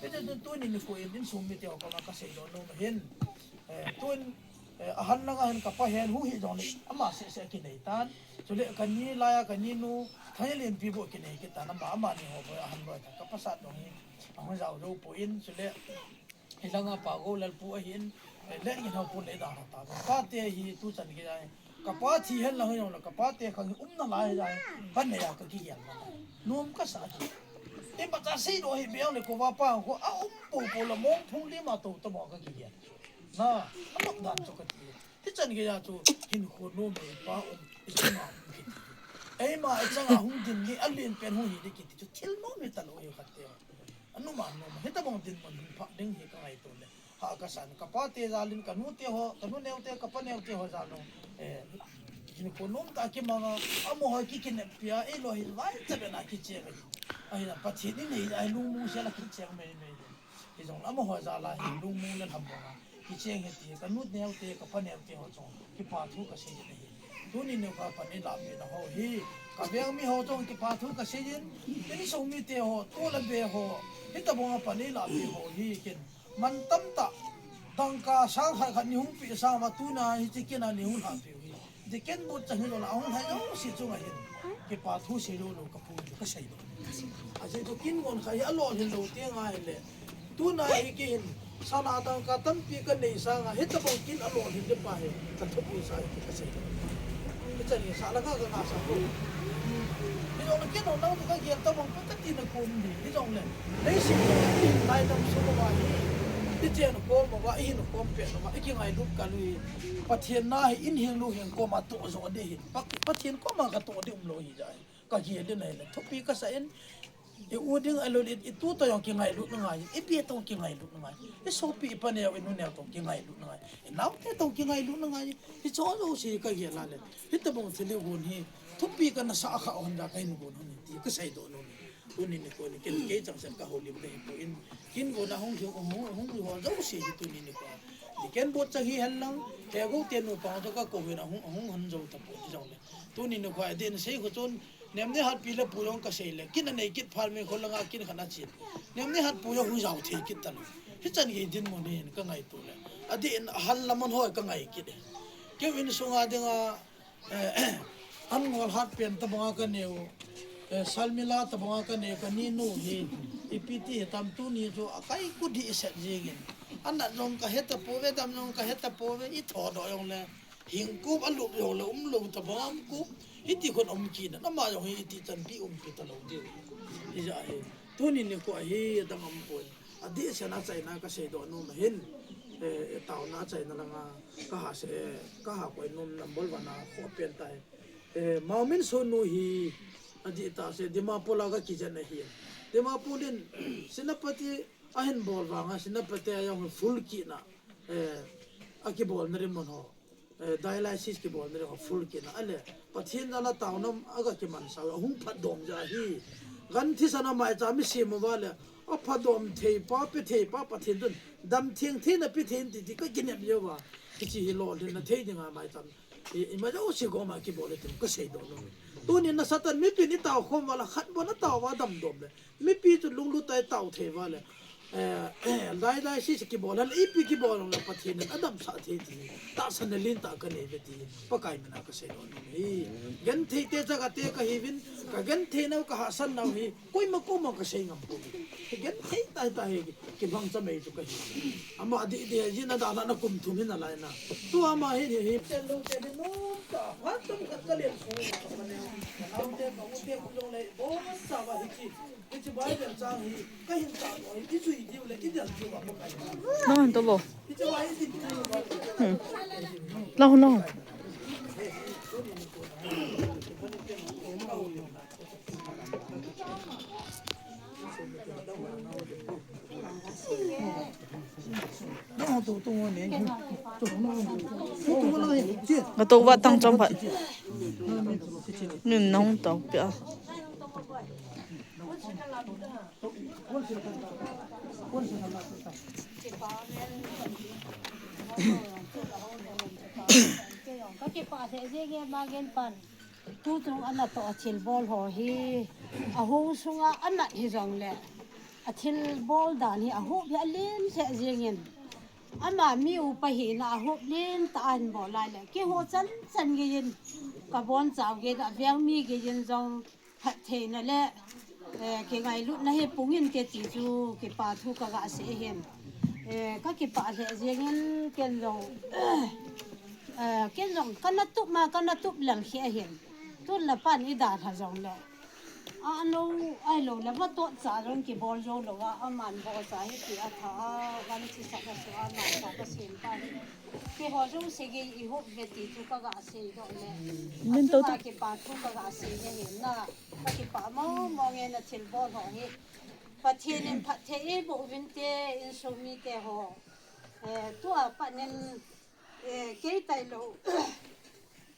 Hiche tun, tuni nikho in insung mite ho koma ka seidoh na hin. Eh, tun, eh, ahan langa hin ka pa hen hu hi jong le, ama seh seh a kinei tan. Chule ka ni laiya ka ni nu, Thanglenpi bou kinei kit tan, ama, amani ho bou ahan loi tan. Ka pasat jong hi, ahung jao jou poi in, chule, hilanga Pa Golal pu ahin, Lengin hau pun le da ta. Kate hi tuchan kei ai. Kapa thi hen la hoi la, kapa te khang hi umna lai hi lai. Pan ne ya ka kigel na. Nom kasa hi. Imacha sei doh hi beng le ko va pa ko a um popo la mong thung lima to to mo ka kigel. Na, a nok dan chu kati. Hichan kei a chu hinkho nom le pa um, ichunga um kiti. Eima ichunga hung din ni a lenpen hung hi di kiti chu thil nom hi talou hi khat te. Anuma numa, hitabang dinmun hin phah ding hi ka ngaito le. Ha ka san, kapa te jal in, kanu te ho, kanu neo te, kapa neo te ho jal in. Eh, hinkho nom tah kimanga, amaho kikineppi a, eilou hi vai chabena kicheng ahi. Ahi la, Pathen in nei, ahi lungmong sel a kicheng meimei. Hijong le amaho jal a hi lungmong le lhambong a kicheng ahi ti, kanu neo te, kapa neo te ho chunga kipa thu kasei ahi. Tuni nikho pan eilahpeh na ho hi, ka veng mi ho chunga kipa thu kasei in, insung mite ho, tu le be ho, hitabang a pan eilahpeh ho hi, ken mantam tah, dangka sang khat khat nei hung peh sang uva tuna hiche kin a nei hung lhahpeh u hi. Hiche kin bot chang hilou le, ahung lhai jouse chunga hin kipa thu sei lou lou ka pu, kasei lou. Ajeh chu kin gon kha hi alolhin lou teng ahile, tuna hi kei hin, sana dangka tampi kanei sanga, hitabang kin alolhin ding pa hi, ka thupi sa hi ti kasei. Hichan hi sa la ka, ka ngah sa ko. Hijong le kin ho nang tu ka gel tabang ka, ka tina kom di. Hijong le, leiset lai dam sung uva hi, ichen kom uva, ihin kom pet uva, ikingailut kal u hi. Pathen na hi, in hing lu hing koma toh jo ding ahi. Pa-, Pathen koma ka toh ding umlou ahi jeh in. Ka gel in ahile, thupi kasa in, i u ding alou le, i tu toh jong kingailutna ngai, i pi toh kingailutna ngai, i sopi i pa neo, i nu neo toh kingailutna ngai, i nao te toh kingailutna ngai, hicho jouse ka gel a le, hitabang thil i gon hi, thupi kana sah kha hon da ka hin gon hon ti, ka seidoh nom. Tuni nikho ni, ken kei changseh ka houlim le hi poi, kin gon a hung hi, hung, hung hi ho jouse hi tuni nikho. Ni ken bot chang hi hen lang, he go te nu pa to ka ko hin a hung, hung han jo ta poi jong le. Tuni nikho a din sei khu chun, Nemne hatpi le pu jong kasei le, kin anei kit phat me kho langa kin khat achen. Nemne hatpu jong hu jao thei kit talou. Hichan gei dinmun hi ka ngaito le. Adeh in ahal lam hon hoi ka ngai kit e. Keu insunga dinga, eh, an ngol hat pen tabanga ka neo, eh, Salmila tabanga ka neo, ka ni nu hi, ipi ti hitam tuni chu akai kut hi iset jing in. Anat jong ka he tapouve, dam jong ka he tapouve, i thodoh jong le. Hing kup alup jong le umlou tabang kup. Hiti khun um kit na, ama jong hi iti chanpi umpi talou diu. Hijeh a hi. Tuni nikho a hi dang um poi. Adeh sena achaina ka seidoh nom ahin. Eh, taona achaina langa ka ha se, eh, ka ha koi nom number one a kho pen tai. Eh, Mao Min Sun nu hi adih tah se Dimapur a ka kijen ahi. Dimapur in Senapati ahin bol vanga Senapati a jong full kit na. Eh, akibol na ri mun ho. Eh, dialysis kibol na ri ho full kit na. Ale, Pathen jal a taona a ka kiman sa, ahung phatdom jeh a hi. Gan thisan a maicham isem uva le, aphatdom thei pa, pe thei pa, Pathen chun dam theng thei na pe thei in ti, ti ka kinem jeh uva. Hiche hi lolhin na thei dinga maicham. I, ima jouse koma kibol e ti ka seidoh nom. Tuni na Satan mipi in i tao khom uva le, khat bon a tao uva damdom le. Mipi chu lunglut a i tao thei uva le. Eh, eh, lai lai si si kibol, hal ipi kibol le Pathen in adamsah thei ti. Tahsan na lentah ka nei uve ti. Pakai mina ka seidoh nom e. Genthei te chaga te ka hiuvin, ka genthei nau ka hahsat nau hi. Koima koma ka sei ngam poi. Genthei tah tah hi. Kibang cha mei chu ka hi. Ama dih dih, jin a dan a na kum thum hin a lai na. Tu ama hi, hi, hi. Chen lo chen hi nom ta, ha tam khat ka len su, ka ne. Ka nau te, ka u te, ku jong le, bo sa ba hi chi. Hi chi bai len chang hi, ka hin ta lo hi, i chui diu le, i del diu ba ka. Nang han to bo. Hi chi bai i din diu ba. Hmm. Lau no. Ka to va tang chom phat. Nin nong to pia. Ka kipa se je ge ma gen pan. Tu chung anat toh a thilbol ho hi, ahung sunga anat hijong le, athilbol dan hi ahup hi alen lheh jingin, ama mi upa hina ahup lentah a ahin bol lai le, keiho chan chan geiyin, ka bonchau gei a veng mi geiyin jong phattheina le, eh, kingailutna hi pungin kei ti chu kipa thu ka ga sei ahin. Eh, ka kipah lheh jengin ken jong, eh, ken jong kana tup ma, kana tup lang hi ahin. Tun la pan i dalha jong le. A no, ai lo la va tot cha jong kibol jo lo a, aman bol cha hi ti a tha a, van chi sa ka su a, ma sa ka sin pa hi. Keiho jong se gei i hop ve ti chu ka ga sei doh le. Min to ta. Kipa thu ka ga sei nge hin na. Ka kipah mo mo nge na thil bol ho hi. Pathen in phatthei eiboh uvin te, insung mite ho. Eh, tua pat nin, eh, kei tailou.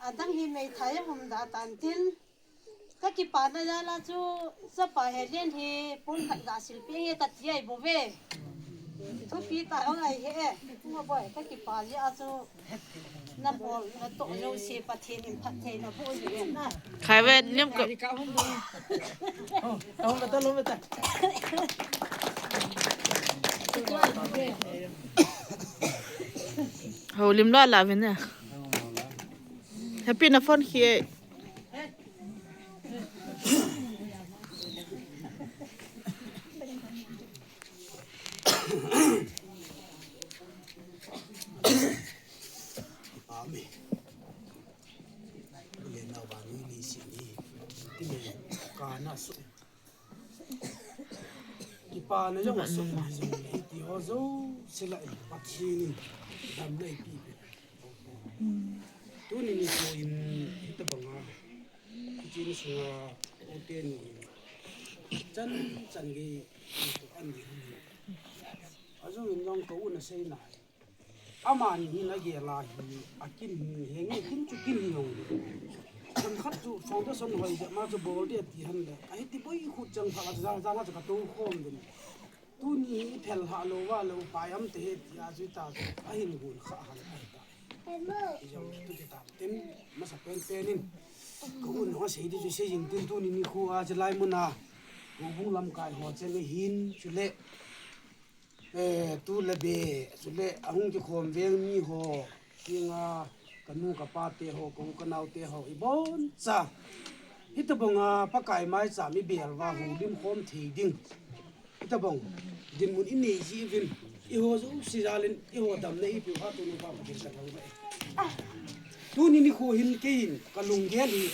Adang hi meithai a hung da tan tin. Ka kipana jal a chu, chapa Helen hi pon khat ga sil peh nge ka ti ahi bou ve. Thupi ta hung ahi e. Mo boi, ka kipa jeh a chu. Na bol, na toh jouse Pathen in phatthei na boh jeh in na. Khai ve, lim ko. Oh, ta hung ta, lo ta. Ho lim lo la ve na. Happy na phone khi. Amen. Le na ba ni ni si ni. Ti me ka na su. Kipana jong a su ni jong ni ti ho jouse la i Pathen in damna eipe. Tuni nikho in hitabang a, hiche ni sunga, u teni in, chan, chan gei, an di hun. Ajong in jong ka u na sei nai. Amani hin agel a hi, akin hi, henge kin chu kin hi jong. Chan khat chu foundation hoi de ma chu bol de ti han le. Ahi ti boi khut chang pha la jang jang chu ka to khom din. Tuni hi phel ha lo va lo pa yam te he ti a chu ta chu. Ahin gun kha han ai ta. Jong tu ti ta. Tin, masa pen pen in. Ka un ho sei di chu sei jing tin tuni nikho a chu lai mun a. Houbung lamkai ho cheng hin chule. Eh, tu le be, chule ahung kikhom veng mi ho. Kinga, ka nu ka pa te ho, ka u ka nao te ho. Ibon cha. Hitabang a Pakai maicham i bel va houlim khom thei ding. Hitabang, dinmun i nei ji uvin, eiho jouse jal in, eiho damna eipe u ha tuni pa Pathen ka thangvah e. Tuni nikho hin kei in, ka lunggel hi,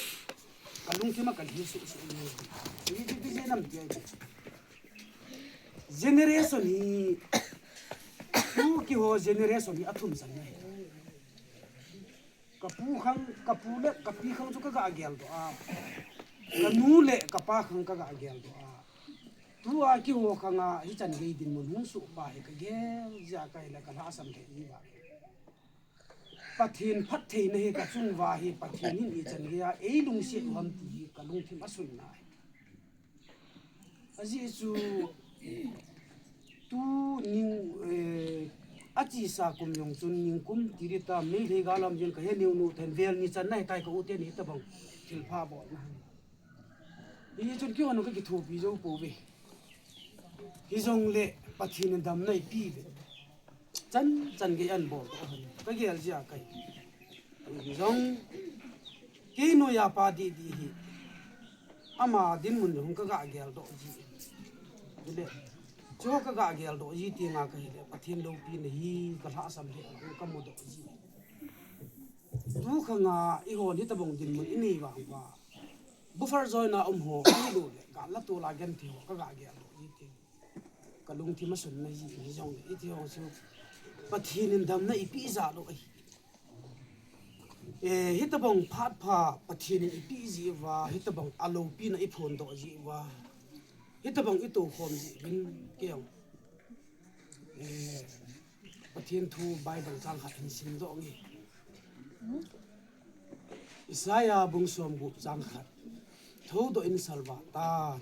ka lungthim a ka lhi suh suh ni. Hi ti ti je nam ti ai ti. Generation hi, tu keiho generation hi athum san na hi. Ka pu khang, ka pu le ka pi khang chu ka ga gel doh a. Ka nu le ka pa khang ka ga gel doh a. Tua keiho khang a hichan gei dinmun hung suh pa hi ka gel jeh a ka hi le ka lhasam thei ji va. Pathen phattheina hi ka chung va hi Pathen in ichan gei a ei lungset u ham ti hi ka lungthim a sun na hi. Ajeh chu, tu ning, eh, achesa kum jong chun ningkum tiri ta, Meitei gal lam jong ka he neo neo then vel ni channa hitai ka u teni tabang thilpha bolna. Hijeh chun keiho jong ka kithopi jou pouve. Hijongle Pathen in damna eipe uve. Chan, chan gei an bol toh ahin. Ka gel jeh a ka hi. Jong, kei noiya pa didi hi. Ama dinmun jong ka ga gel doh ji. Hile, chu ka ga gel doh ji ti nga ka hile, Pathen loupina hi ka lhasam le, ka mu doh ji. Tu khang a, eiho hitabang dinmun i nei vang va. Buffer zone a um ho, ahi lo le, gal la tol a genthei ho, ka ga gel doh ji ti. Ka lungthim a sunna ji, hijongle, iti jong chu, Pathen in damna eipe jal u ahi. Eh, hitabang phat pha, Pathen in eipe ji uva, hitabang a loupina i phondoh ji uva. Hitabang i toukhom ji uvin, kei jong. Eh, Pathen thu Bible chang khat hin simdoh nge. Isaiah bung somgup chang khat. Thoudoh in salvah tan.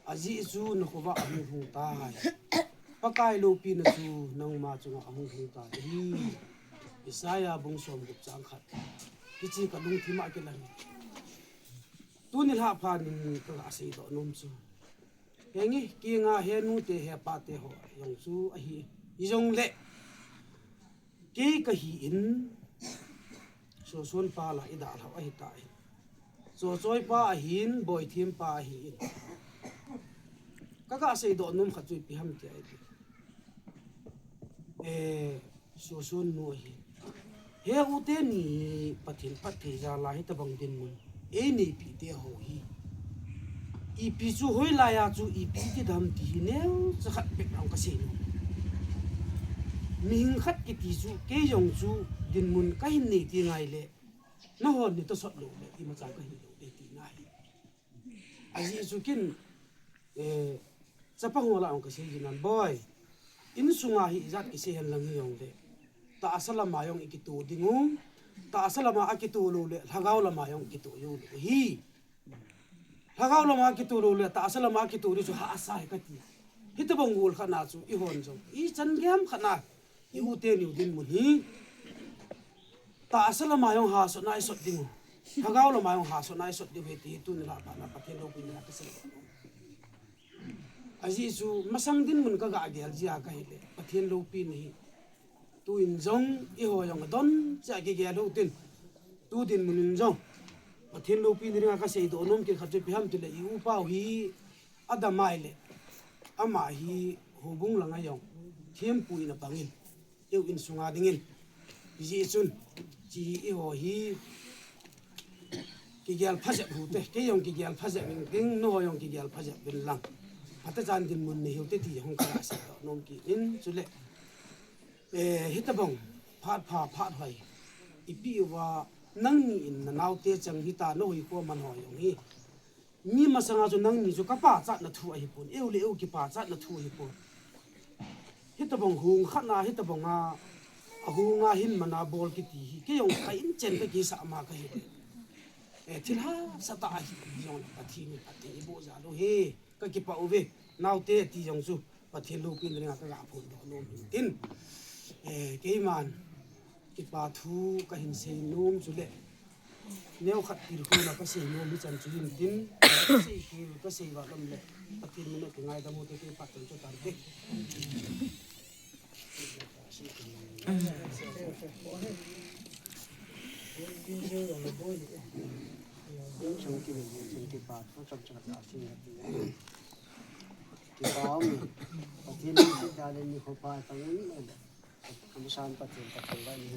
Ajeh chu na khovah a hung lhung tai. Pakai loupina chu nangma chunga a hung lhung tai. Hi Isaiah bung somgup chang khat. Hiche ka lungthim a kilang. Tuni lhah phat in ka ga seidoh nom chu. Henge, kinga he nu te he pa te ho jong chu ahi. Hijongle. Kei ka hi in, Soson pa la i dalhau ahi tai. Sochoi pa ahin, Boithem pa ahi in. Ka ga seidoh nom khat chu ipi ham ti ahi. Eh, Soson nu ahi. He u teni hi Pathen phatthei jal a hitabang dinmun eineipi te ho hi, ipi chu hoilai a chu ipi ti dam ti hi neocha khat bek jong kasei nom. Mihing khat kiti chu kei jong chu dinmun kahin nei ti ngai le, nahon nei tosot lou le imacha kahin lou le ti ngai. Ajeh chu kin, eh, chapang ho lah a jong kasei jin nan boi. Insunga hi ijat kisei hen lang hijongle, tahsa lama jong ikito ding u. Tahsa lama akito lou le, lhagao lama jong ikito jou lou hi. Lhagao lama akito lou le, tahsa lama akito ding chu hahsa hi kati. Hitabang gol khat na chu ihon jong ichan gei khat na i u teni u dinmun hi tahsa lama jong hasot na isot ding u, lhagao lama jong hasot na isot ding u ahi ti hi tuni lah a pat na Pathen loupina kasei. Ajeh chu masang dinmun kaga gel jia kahile, Pathen loupina hi tuin jong eiho jong adon cha kigel u tin, tu dinmun in jong Pathen loupina dinga kasei doh nom kit khat chu ipi ham tile, i upa u hi adam a ahile, ama hi houbung langa jong thempu in apangin, eu insunga dingin. Hijeh chun, hiche hi eiho hi kigel pha jep u hite, kei jong kigel pha jep ing ting, nangho jong kigel pha jep uvin lang, phatechan dinmun nei u hite ti hung kaga sei doh nom kit in. Chule, eh, hitabang phat pha phat hoi ipi uva nangni in nanaote chang hita, nahoikho man ho jong hi, mi masanga chu nangni chu kapachatna thu ahipon, eu le eu kipachatna thu ahipon. Hitabang hung khat na, hitabang a, ahung a hin man a bol kiti hi kei jong ka inchen kakisah ma kahi. Eh, thil hahsa tah ahi jongle Pathen in phatthei eiboh jal u hi kakipah uve. Naote ti jong chu Pathen loupina dinga kaga phondoh nom in tin, eh, keiman kipa thu kahin sei nom chule, neokhat tilkhouna kasei nom hichan chu hin tin, kasei khel, kasei val um le, Pathen min a kingaidam u te, kei phat chun chu tante. Insung kile, insung kipa thu chomcha kasei ati. Kipa um e. Pathen in thil dalha nikho pha pang in. Amasan Pathen, Pathen va ni.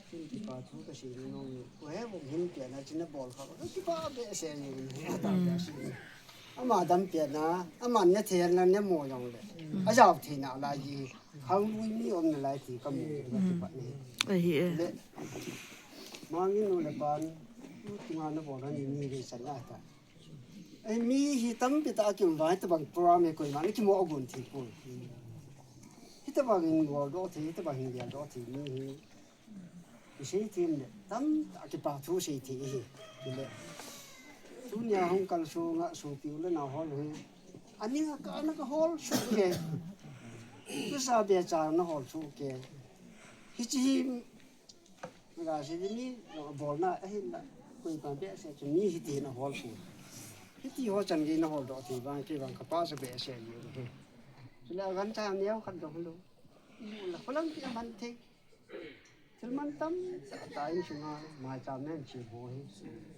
Tin kipa thu kasei nom e. Ko he bou hin pia na china bol kha. Kipa behseh ni. Ama dam pia na, ama ne thei na ne mo jong le. Ajao thei na lai ji. Khang lui mi um na lai ti kamu. Kipa ni. Ahi e. Le. Mangin nu le pan. Tu tunga na bol ni ni le san la ta. Ei, mi hi tampi tah a kium vang, hitabang program hi koiman akimo agon thei poi. Hitabang in bol doh thei, hitabang in gel doh thei, mi hi kisei thei le, tamtah kipa thu sei thei ahi. Chule, tunia hung kalsong a sopi u le nao hol u hi, ani ka na ka hol soh kei. Tusa be cha na hol soh kei. Hiche hi Naga sei ding, mi bolna ahin la, koiman behseh chu mi hiti na hol chu. Hiti ho chan gei na hol doh thei vang, kei vang ka pachat behseh ji u hi. Chule agancha neo khat dong lou. Imu la kholang ti man thei. Thil mantam tah tah insunga maicham nei chem ho hi.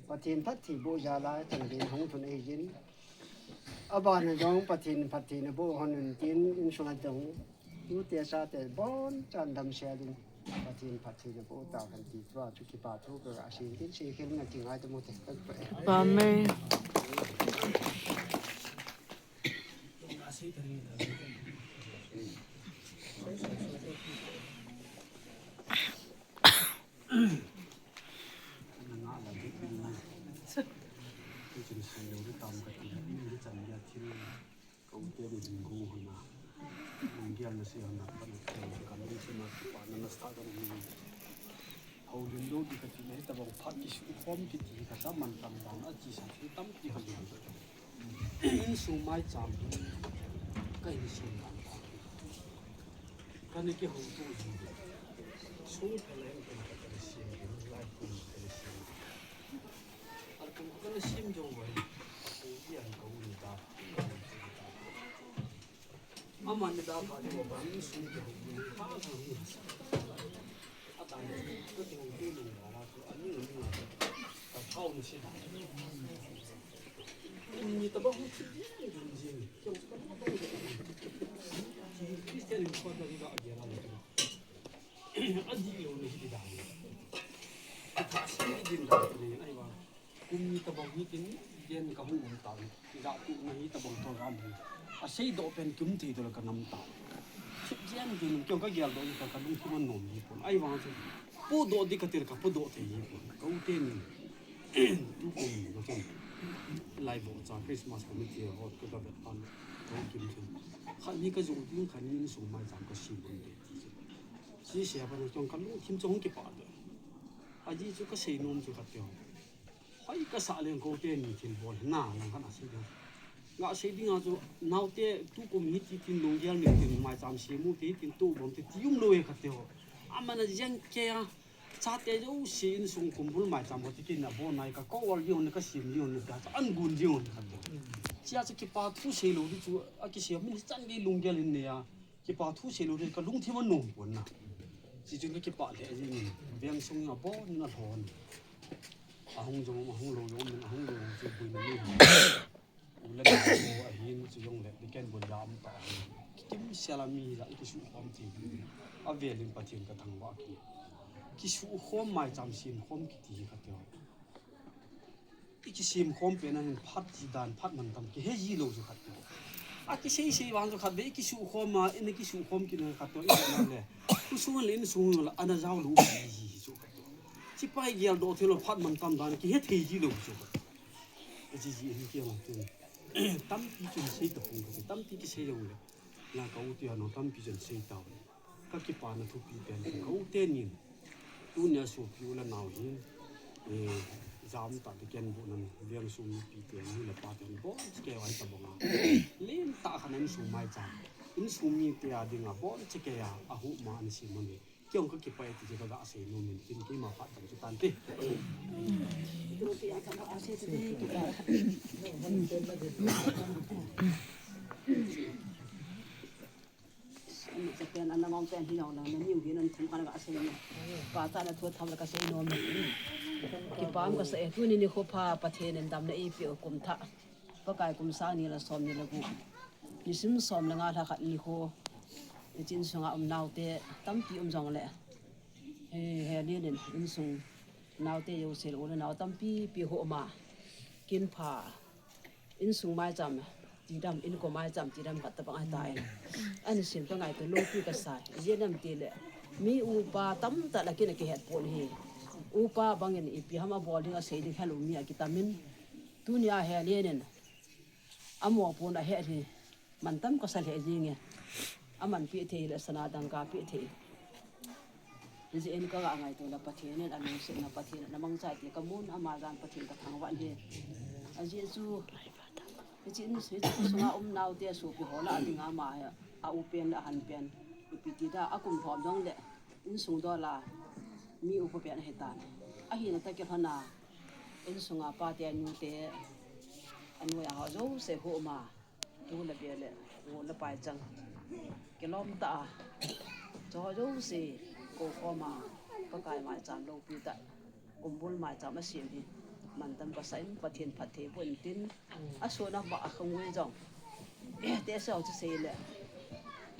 Pathen phattheiboh jal a chan gei hung thun ahi jin. Abana jong Pathen phattheina boh hon un tin, insunga jong tute chate bonchan damsel in Pathen phattheina boh tau hen ti tua chu kipa thu ka sei tin, sei khel na kingaidam u te. Amen. Houlim lou di kati le, hitabang phat kisukhom kiti hi kasa mantam dan a kisa thil tampi kahin. Insung maicham hi kahin sem dan. Kana kihouto jing. Sung phalai in kana sem, lai kum kana sem. Alkum kana sem jong vai. Ko ian ko ni ta. Ama ni da ba ni ba ni sum ke ni ha ha ni. Ata ni ko ti ko ni ba la ko ani ni. Ka thau ni si da. Ni tabang hu chi jin jin jin. Kyo ka lu tong jin. Chi Christian in ko da ga ge la ni. A di lo ni di da ni. Ka si ni din da ni ai ba. Kum ni tabang hi tin gen ka hung um ta. Ki da ku na hi tabang to ga ni. A sei do pen kum thei do la ka nam ta. Chi jin jin kyo ka gel do ni ka ka lung ki man nom ni pon. Ai ba chu. Pu do di ka tir ka pu do thei ni pon. Ka u te ni. Tu kum ni ko chen. Lai bo cha Christmas committee hot ko ka bet pan. Ko kim chen. Kha ni ka jong ding kha ni ni sung mai jam ka si bon de. Si se ba na chong ka lu kim chong ki pa de. A ji chu ka sei nom chu ka teo. Hoi ka sa leng ko te ni thil bol na lang ka na sei de. Nga sei ding a chu nau te tu kum hi ti tin lung gel ni tin mai jam si mu te tin tu bom te ti um lo e ka teo. A ma na jeng ke a. Chate jouse insung kumbul mai cham ho tikin na bon nai ka ko wal jong na ka sim jong na ka an gun jong na ka. Chia cha kipa thu sei lo di chu a ki sim min chan gei lunggel in ne ya. Kipa thu sei lo di ka lungthim a nom pon na. Chi chun ka kipa le jing in. Veng sung a bon na lhon. A hung jong a hung lo jong min a hung lo jong chu bui na ni. U le nau ahin chu jong le, weekend bun jam ta ahin. Kikim sela mi jang kisukhom thei. A velin Pathen ka thangvah kit. Kisukhom mai cham sim khom kiti hi ka teo. I kisim khom pen a hin phat ji dan phat man tam kihe ji lo chu ka teo. A kisei sei vang chu khat ve i kisukhom a, i na kisukhom kit na ka teo, i na le. Kusung le insung la ana jao lo ji ji chu ka teo. Chipai gel do thei lo phat man tam dan kihe thei ji lo chu ka teo. Ka ji ji hin kiang tun. Tampi chun sei ta hung ka, tampi kisei jong le. Na ka u ti ano tampi chun sei ta. Ka kipa na thupi pen ka u te nin. Tunia sopi u le nau hin. Eh, jam ta ti ken bu nan veng sung mipi te ni le pa ten bon chike wai ta bonga. Len ta khan insung mai cham. Insung mi te a dinga bon chike a, a hu ma an si mo ni. Kiong ka kipa e ti ka ga sei nom in tin keima phat tam chu tan te. Pen ana mong pen hi nong nang na niu hi nan thum kana ga sei ni. Pa ta na thu tham la ka sei nom. Kipa am ka sei tuni ni kho pha Pathen in damna eipeh u kum thah. Pakai kum sang ni le som ni le gup. Nisim som le nga lha khat ni kho. Hiche insunga um naute tampi um jong le. He, he ni nin insung naute jouse le u le nau tampi pi ho ma. Kin pha. Insung mai cham. Ti dam, inko mai cham, ti dam khat tabang ahi ta in. Ani sim ka ngai to lo pi ka sai. Yen am ti le. Mi upa tamtah la kin a kihet pon hi. Upa bangin ipi ham a bol ding a sei ding helu mi a kitam in. Tunia he ni nin. Amo pon a he hi. Man tam ka sa le jing e. A man pi thei le sana dang ka pi thei. Hijeh in ka ga ngaito le Pathen in a lungsetna Pathen in a mangcha ti ka mun ama jan Pathen ka thangvah in hi. Ajeh chu, hiche in, hiche sunga um naute sopi ho lah a dinga ama hi, a u pen le a han pen, ipi ti da a kum lhom jong le, insung dol a, mi upa pen ahi tan. Ahina tah kilhon a, insunga pate, nute, a noiya ho jouse ho ma. Tu le be le, u le pai chang. Kilom tah a. Chu ho jouse, ko khom a, Pakai maicham loupi tah. Kumbul maicham a sem hi. Man tam ka sa in, Pathen phatthei boh in tin. A sona ma a khang ui jong. Eh, te sao chu sei le.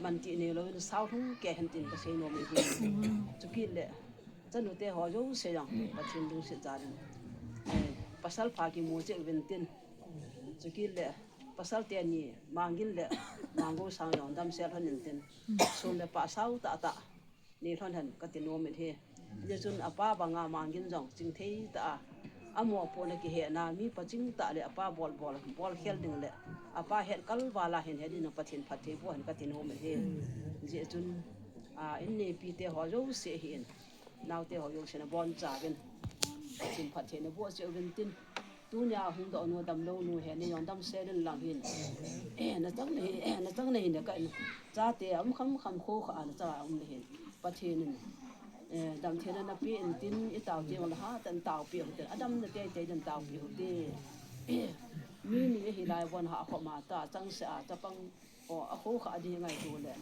Man ti nei lou in sao lhung kei hen tin ka sei nom e hi. Chu kit le. Chanu te ho jouse jong. Pathen lungset jal in. Eh, pasal pha kimu cheh uvin tin. Chu kit le. Pasal teni, Mangin le Manggosang jong damsel lhon in tin. Sum le pai sao tah tah. Nei lhon hen kati nom in hi. Hijeh chun apa banga Mangin jong chingthei tah a. Amo pon a kihetna, mi paching tah le apa bol bol, bol khel ding le. Apa het kal val a hin het ding Pathen phatthei boh hen kati nom in hi. Hijeh chun, a, in neipi te ho jouse hi in. Naote ho jouse na boncha uvin. Pathen phatthei na boh cheh uvin tin. Tunia hung doh nu, damlou nu hi, nei jong damsel in lang hin. Eh, na chang na hi, eh, na chang na hi, na ka in. Chate, um kham kham kho kha, na chang a um na hin. Pathen in. Eh, damtheina na pe in tin, i tao te, wang ha, tan tao pe, ho te. Adam na te, te, dan tao pe, ho te. Eh, mi ni hi lai von ha, kho ma ta, chang se a, chapang O, a kho kha a di ngaito le.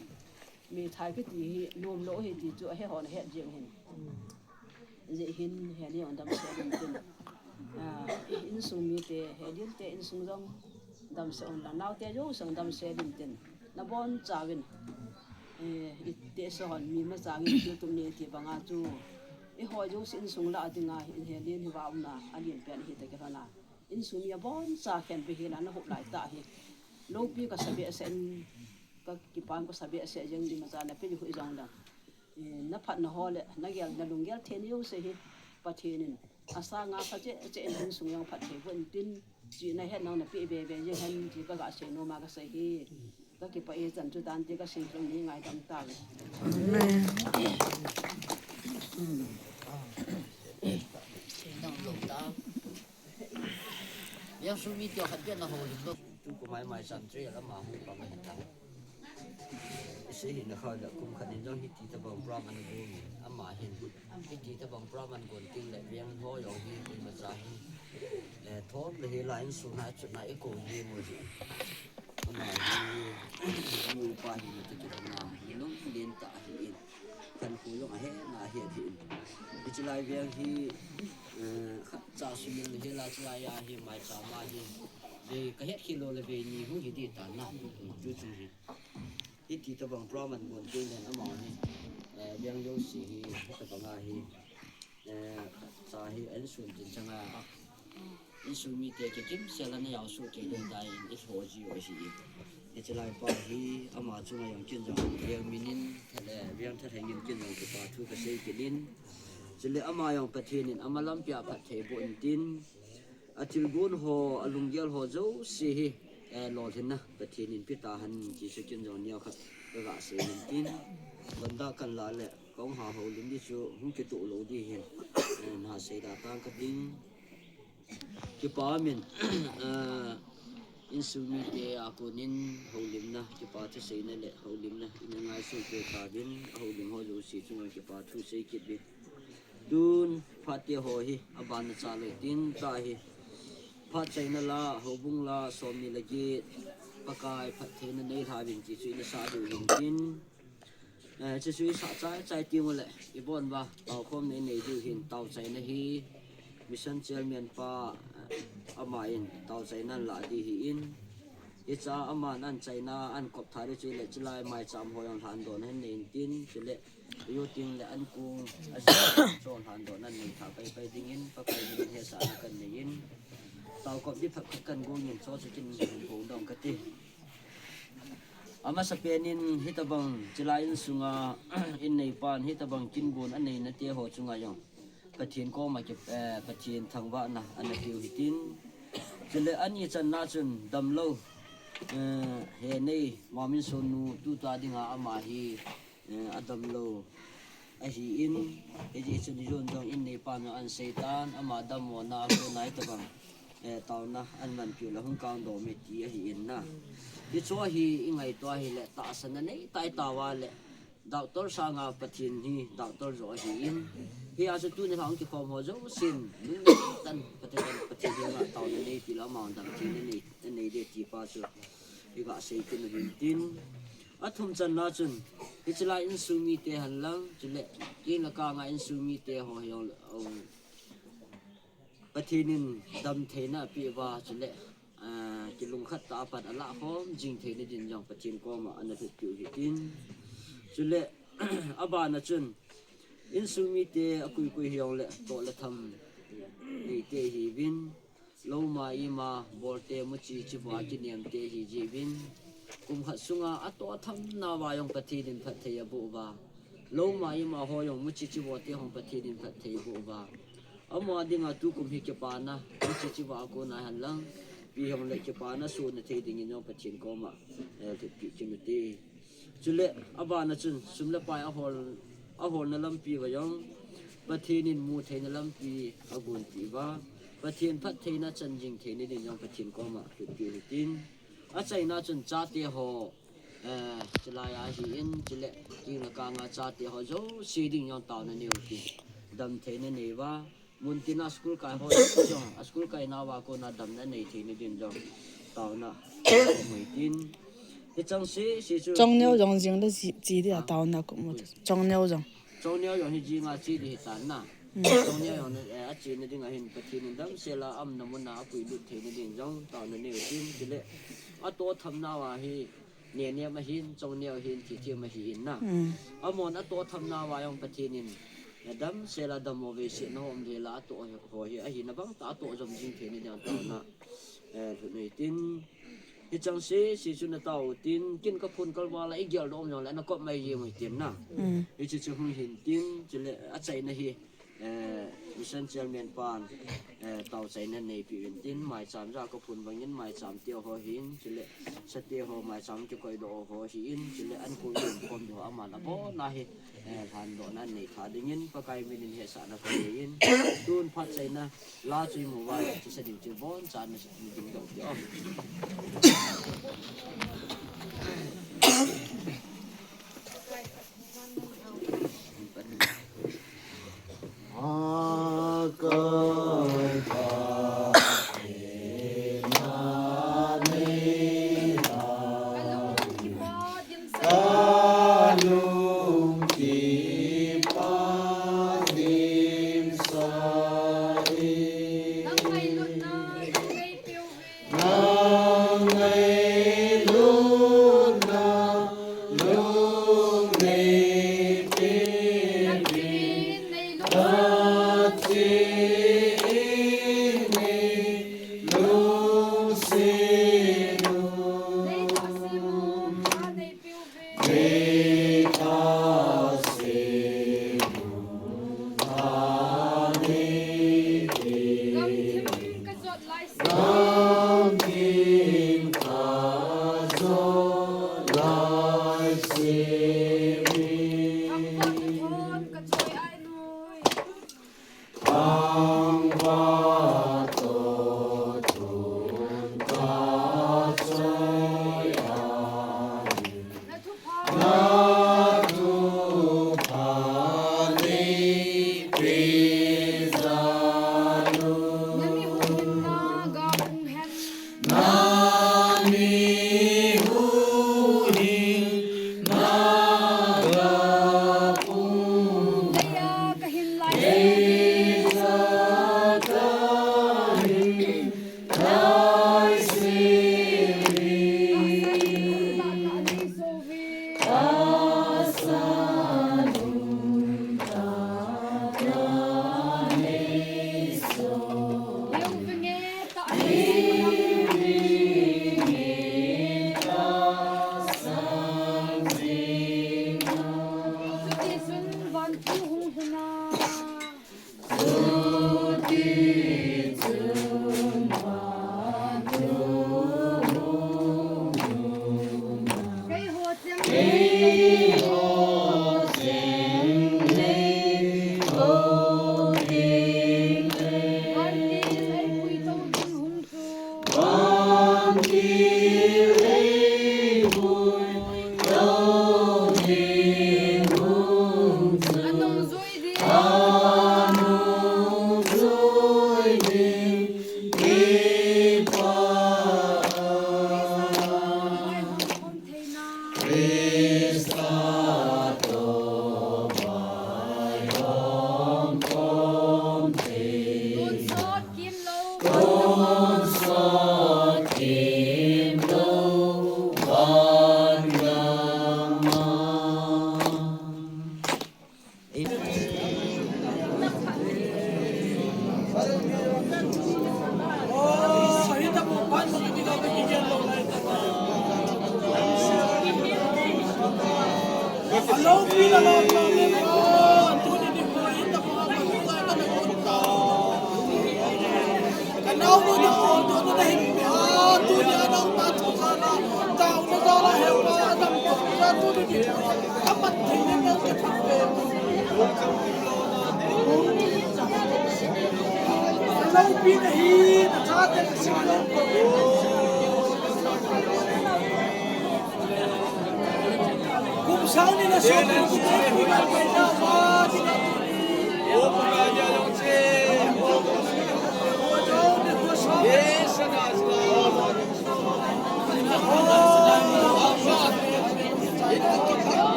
Meithai kiti hi, nom lou hi ti chu, a he hon a het jeng hin. Jeh hin, he ni on damsel in tin. A, in Insung mite, he dinte insung jong damsel un lang, naote jouse jong damsel intin, nabonchauvin, eh, ite sahon mi machangin thiltum nei ti banga chu, eiho jouse insung lah dinga hin he din hi vauna alen pen hi ta kilhona. Insung mi aboncha khenbeh hela nahup laitah hi. Loupi kasa behseh in, kakipan kasa behseh jeng di macha napi di hui jong dang. Eh, naphatna ho le, nagel, nalunggel thei ni jouse hi, Pathen in asanga pha cheh cheh in insung jong phatthei boh intin, chihna het nang napeh bebe jeng hen ti kaga sei nom a kasei hi. Kakipah e, chan chu tante kasei lou ni, ngaidam tauve. Amen. Yang sung mite khat beh nahoulim lou. Tukum a maicham chu ama hung pang ahitai. Ise hi na kha da kum khat in jong hiti tabang program ana gon, ama hin hiti tabang program ana gon teng le veng ho jong hi koimacha hi, eh, thom le hela insung a chutna eikou jeng u hi. Ama hi, upa hi nati kilhona, nilunglen tah ahin. Khankho jong ahe na ahe ahin. Hiche lai veng hi, eh, khatcha sumil le hela chulai a hi maicham a hi, vei kahet khel lou le vei ni hung hi ding tan na. Chu chu hi. Hiti tabang program ana gon teng le ama hi, eh, veng jouse hi, hitabang a hi, eh, cha hi an sun tin changa, insung mite kikimsel a ana jaosuh kei lou tai in ilhoh jiu ahi. Hiche lai pa hi ama chunga jong ken jong, veng min in, eh, veng thalheng in ken jong kipa thu kasei kit in. Chule ama jong Pathen in ama lampi a phatthei boh intin, athilgon ho, alunggel ho jouse hi, eh, lolhinna Pathen in pe tahen ti chu ken jong neokhat kaga sei intin. Lhonda kan la le, kahung ha houlim di chu hung kitoh lou di hin, eh, na sei da tang kading. Kipa min, eh, insung mite a konin houlimna, kipa thuseina le houlimna ina ngaisuh kei tauvin, ahoulim ho jouse chunga kipa thu sei kit uvin. Tun phat te ho hi abana cha lou tin, tahi phat chaina la, houbung la, somni le get, Pakai phattheina nei lhauvin ti chu ina sa diu hin tin. Eh, hiche chu isah chai chai teng uleh, ibon uva, taokhomna inei diu hin, taochaina hi, Mission Chairman pa, eh, aman taochaina anla di ahin. Hiche a aman achaina, ahin kop tha di chu ileh, chulai maicham ho jong lhandohna hin nei intin, chuleh, ayu teng le ankong, ajo, chon lhandohna nei tha pai pai dingin, Pakai min in hetsahna kanei in, taokop di phat khat kangong in, chu chu kin hung dong kati. Amasapen in hitabang chulai insunga inneipan hitabang kingon aneina te ho chunga jong Pathen koma ki, eh, Pathen thangvahna ana peh u hitin. Chule ani channa chun damlou, eh, Henei, Mamin Sonu, tuta dinga ama hi, eh, adamlou ahin, hijeh chun ijon jong inneipan jong ahin seitan, ama dammona a kona hitabang, eh, taona ahin manpiu le hung kangdom e ti ahin na. Hichu hi ingaito ahile tahsanna nei tai tauva le, doctor sanga Pathen hi doctor joh ahin. Hia chu tuni lhang kikhom ho jousen, nung tan Pathen, Pathen henga taona nei ti le ama damtheina nei, nei de ti pa chu iga sei kit u hintin. Athum channa chun, hiche lai insung mite henlang, chule, keng le kanga insung mite ho hijongle, o, Pathen in damtheina apeh uva, chule, ah, kilungkhat tah a pan alahkhom jing theina din jong Pathen koma ana lhutpeh u hitin. Chule, abana chun, insung mite akoi koi hijongle, toh le tham neite ihiuvin, louma ima bolte muchi chiboh a kinemte ihi jeh uvin, kum khat sunga atoh athamnauva jong Pathen in phatthei aboh uva, louma ima ho jong muchi chiboh te hong Pathen in phatthei aboh uva, amaho dinga tukum hi kipana, muchi chiboh a kona henlang, ipi hijongle kipana sohna thei dingin jong Pathen koma, eh, lhutpeh kit ute. Chule, abana chun, sum le pai ahol, aholna lampi uva jong, Pathen in mutheina lampi agonpeh uva, Pathen phattheina chan jing theina din jong Pathen koma lhutpeh u hitin. Achaina chun chate ho, eh, chulai a ahin, chule, keng le kanga chate ho jouse ding jong taona neiu hite. Damtheina nei uva, muntina school kai ho jong, a school kainauva kona damna nei theina din jong taona nei u hitin. Hicheng sese chu Chongneo jong jing le che, che dia taona kum u. Chongneo jong. Chongneo jong hi jinga che di hitan na. Chongneo jong, eh, achena ding ahin Pathen in damsel a aumna mun a apuilut theina ding jong taona nei utin, chule atoh tham nauva hi, Nenem ahin, Chongneo ahin, Thithem ahin na. Amahon atoh tham nauva jong Pathen in, eh, damsel a dam mo veisetna ho um lheh a atoh ho hi, ahina bang tah a atoh jom jing theina ding taona, eh, lhun utin. Hicheng sese chu nataovin tin, ken kaphone kalval a igel doh um jongle nakop mai jeng utin na. Hiche chu hung hin tin, chule achaina hi, eh, Mission Chairman pan, eh, taochaina neipeuvin tin, maicham ja kaphone bangin maicham teho hin, chule sate ho maicham kikoidoh ho hin, chule ankol umkhom diu ho aman abonna hi, eh, lhandohna nei tha dingin Pakai minin hetsahna kanei in, tun phat chaina la chu imu uva, chu sa ding chu bonchan nei ding doh ti o.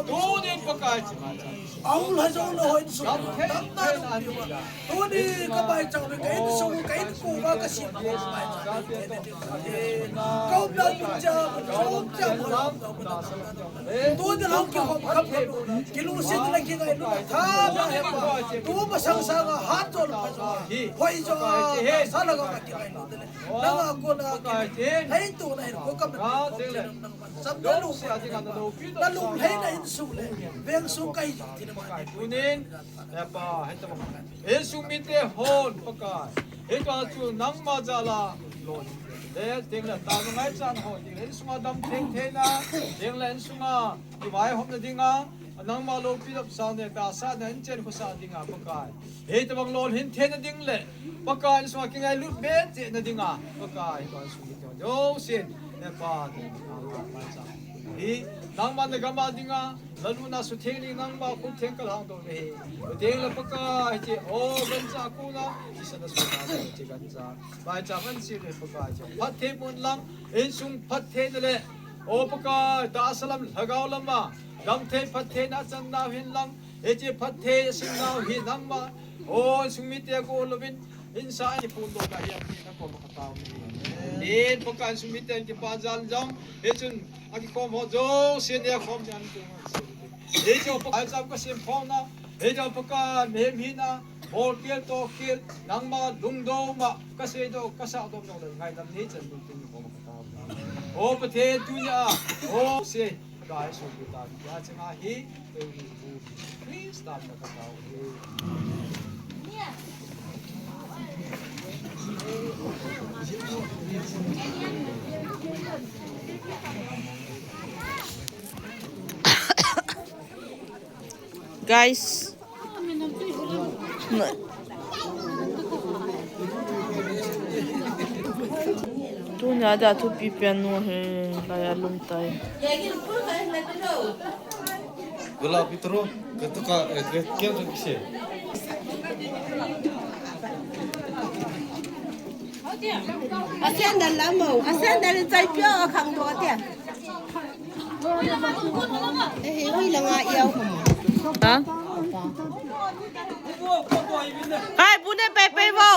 Tunin Pakai. Aul ha jong lo hoi su. Tam ta lo. Tuni ka bai chau ka in su ka in ko ba ka si. Ka um da mun cha, mun cha, mun cha. Tuni lo ki ko kham kham. Ki lu si la ki ngai lu tha ba he pa. Tu ba sang sang ha to lo. Hoi jo sa la ka ki ngai lu. Na ko na ki. Hei tu na ko ka ma. Sam na lu. Na lu hei na in su le. Veng su kai jo ti na ma. Tunin. Insung mite hon Pakai. Hitia chu nangma jal a lou. Le, teng le, ta ngai chan ho. Teng le, insunga dam thei theina. Teng le, insunga kivaihopna dinga. Nangma loupi dap sa ne, ta sa ne, inchen khosa dinga, Pakai. Hitabang lolhin theina ding le. Pakai, insunga kingailut be chehna dinga. Pakai, hitabang insung mite hon. Jousen, ne pa, ne pa, Pakai. Hi, nangma na gam a dinga. Laluna sutheng ni nangma khut theng ka lhang dong hi. Pathen le Pakai hiche, o, gancha kona, hiche na sutheng hiche gancha. Bai cha man si le Pakai hiche. Phatthei mun lang, insung phattheina le. O Pakai, tahsa lam lhagao lama. Damthei phattheina chan nau hin lang. Hiche phatthei sin nau hi nangma. O, insung mite ko lovin. Insa ni pun do ka hi a pi na ko ma ka tao ni. Nin Pakai insung mite kipa jal jong. Hichun Akikhom ho jouse neh khom jan tu. Hiche Pakai cham ka sem khom na. Hiche Pakai mihem hina. Bol kel to kel. Nangma lungdon ma. Ka seidoh, ka sadoh nau le ngaidam nei chan tu tu khom ka ta. O Pathen tunia. O se. Ka Jesu Christa. Ya changa hi. Te hi bu. Christa ka ta. Guys. Tunia da thupi pen nu hi, lai a lum tai. Gula pitro, katuka, eh, ke, ke, ke, ke. Asen dan lamo, asen dan chai pio khang do tia. Eh, ui langa iau. Ha? Hai, bu ne pe pe vo.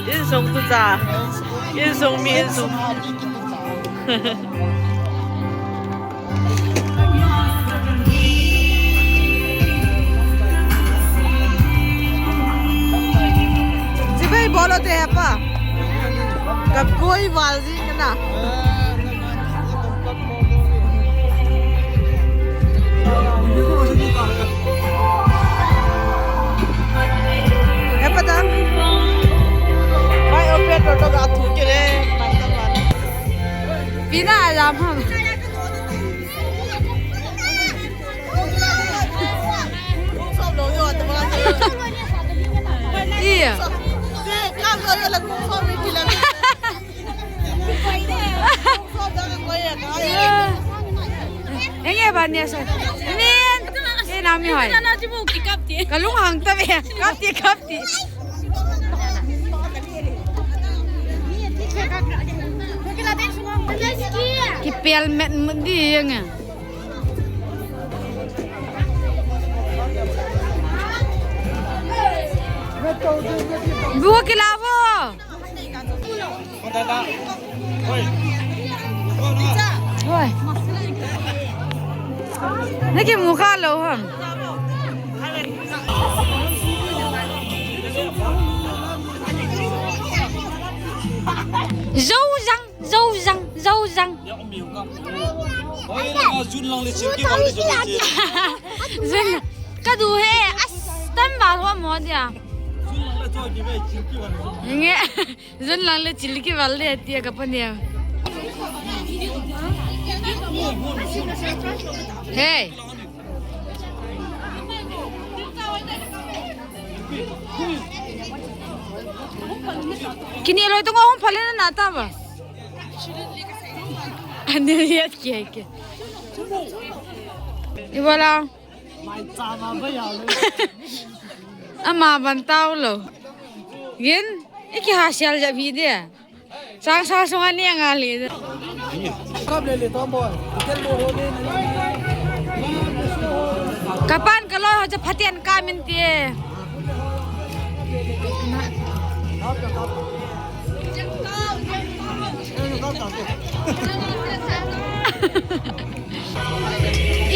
Insung tucha. Insung mi insung. Chibai Polo te hepa. Ka koi val ji kana. Hepa ta. Bai open to ka thu ke le. Pina alam ham. Iya. Enge ba nia sa. Min. Ke nami hoi. Kalung hang ta be. Kapti, kapti. Kipel met mut di yang. Bu kila bo. Hoi. Naki mukha lo ham. Zo zang. Zo zang, zo zang. Jun lang le chilki wal le chilki. Jun lang. Ka du he, as, tan ba ho mo dia. Jun lang le chilki wal le chilki wal. Nge, jun lang le chilki wal le tia ka pa nia. Hey. Kini loi tunga hung phalin na ta ba. Ani yat ke ke. Iwala. Ama ban tau lo. Yin, iki ha sial ja bi de. Sang sang sunga ni anga le. Kap le le tom boy. Kel bo ho le na. Kapan kaloi ho cha phaten ka min ti.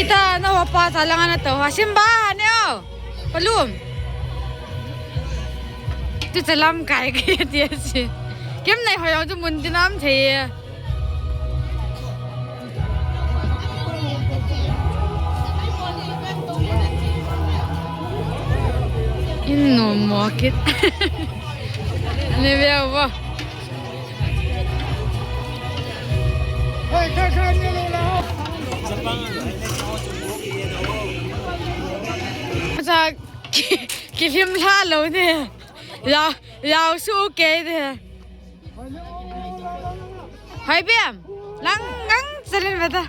Ita na ho pa sa langa na to. Simba ne o. Palum. Tu chalam kai ke ti si. Kem nai hoi tu mun dinam thei. In no mo kit. Ne ve vo. Sa ki, ki film la lo ne. La, la su ke de. Hai biam. Lang, lang, salen bata.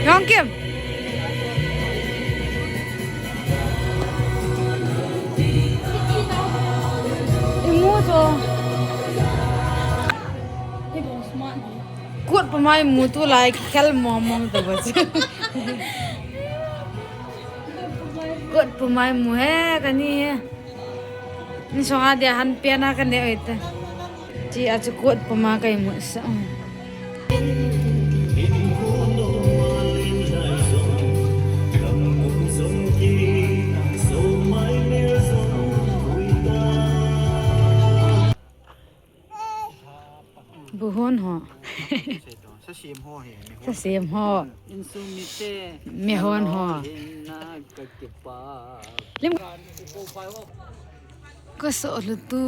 Yong Kim. Imu to. Kut pamai mu tu lai khel mong mong to bas. Kut pamai mu he kani he. Ni songa dia han pia na kane oi ta. Chi a chu kut pama kai mu sa. Buhon ho. Sa sem ho he, mi hon. Sa sem ho. Insung mi te. Mi hon ho. Hin na ka kipa. Lim. Ko so lu tu.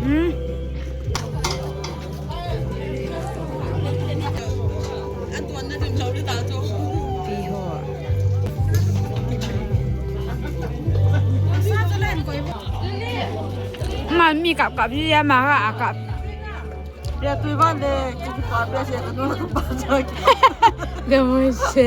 Hmm. Pi ho. An mi kap kap ji ya ma ha a kap. Pia tui ban de, ki pa pia se ka no ka pa sa ki. Gamoi se.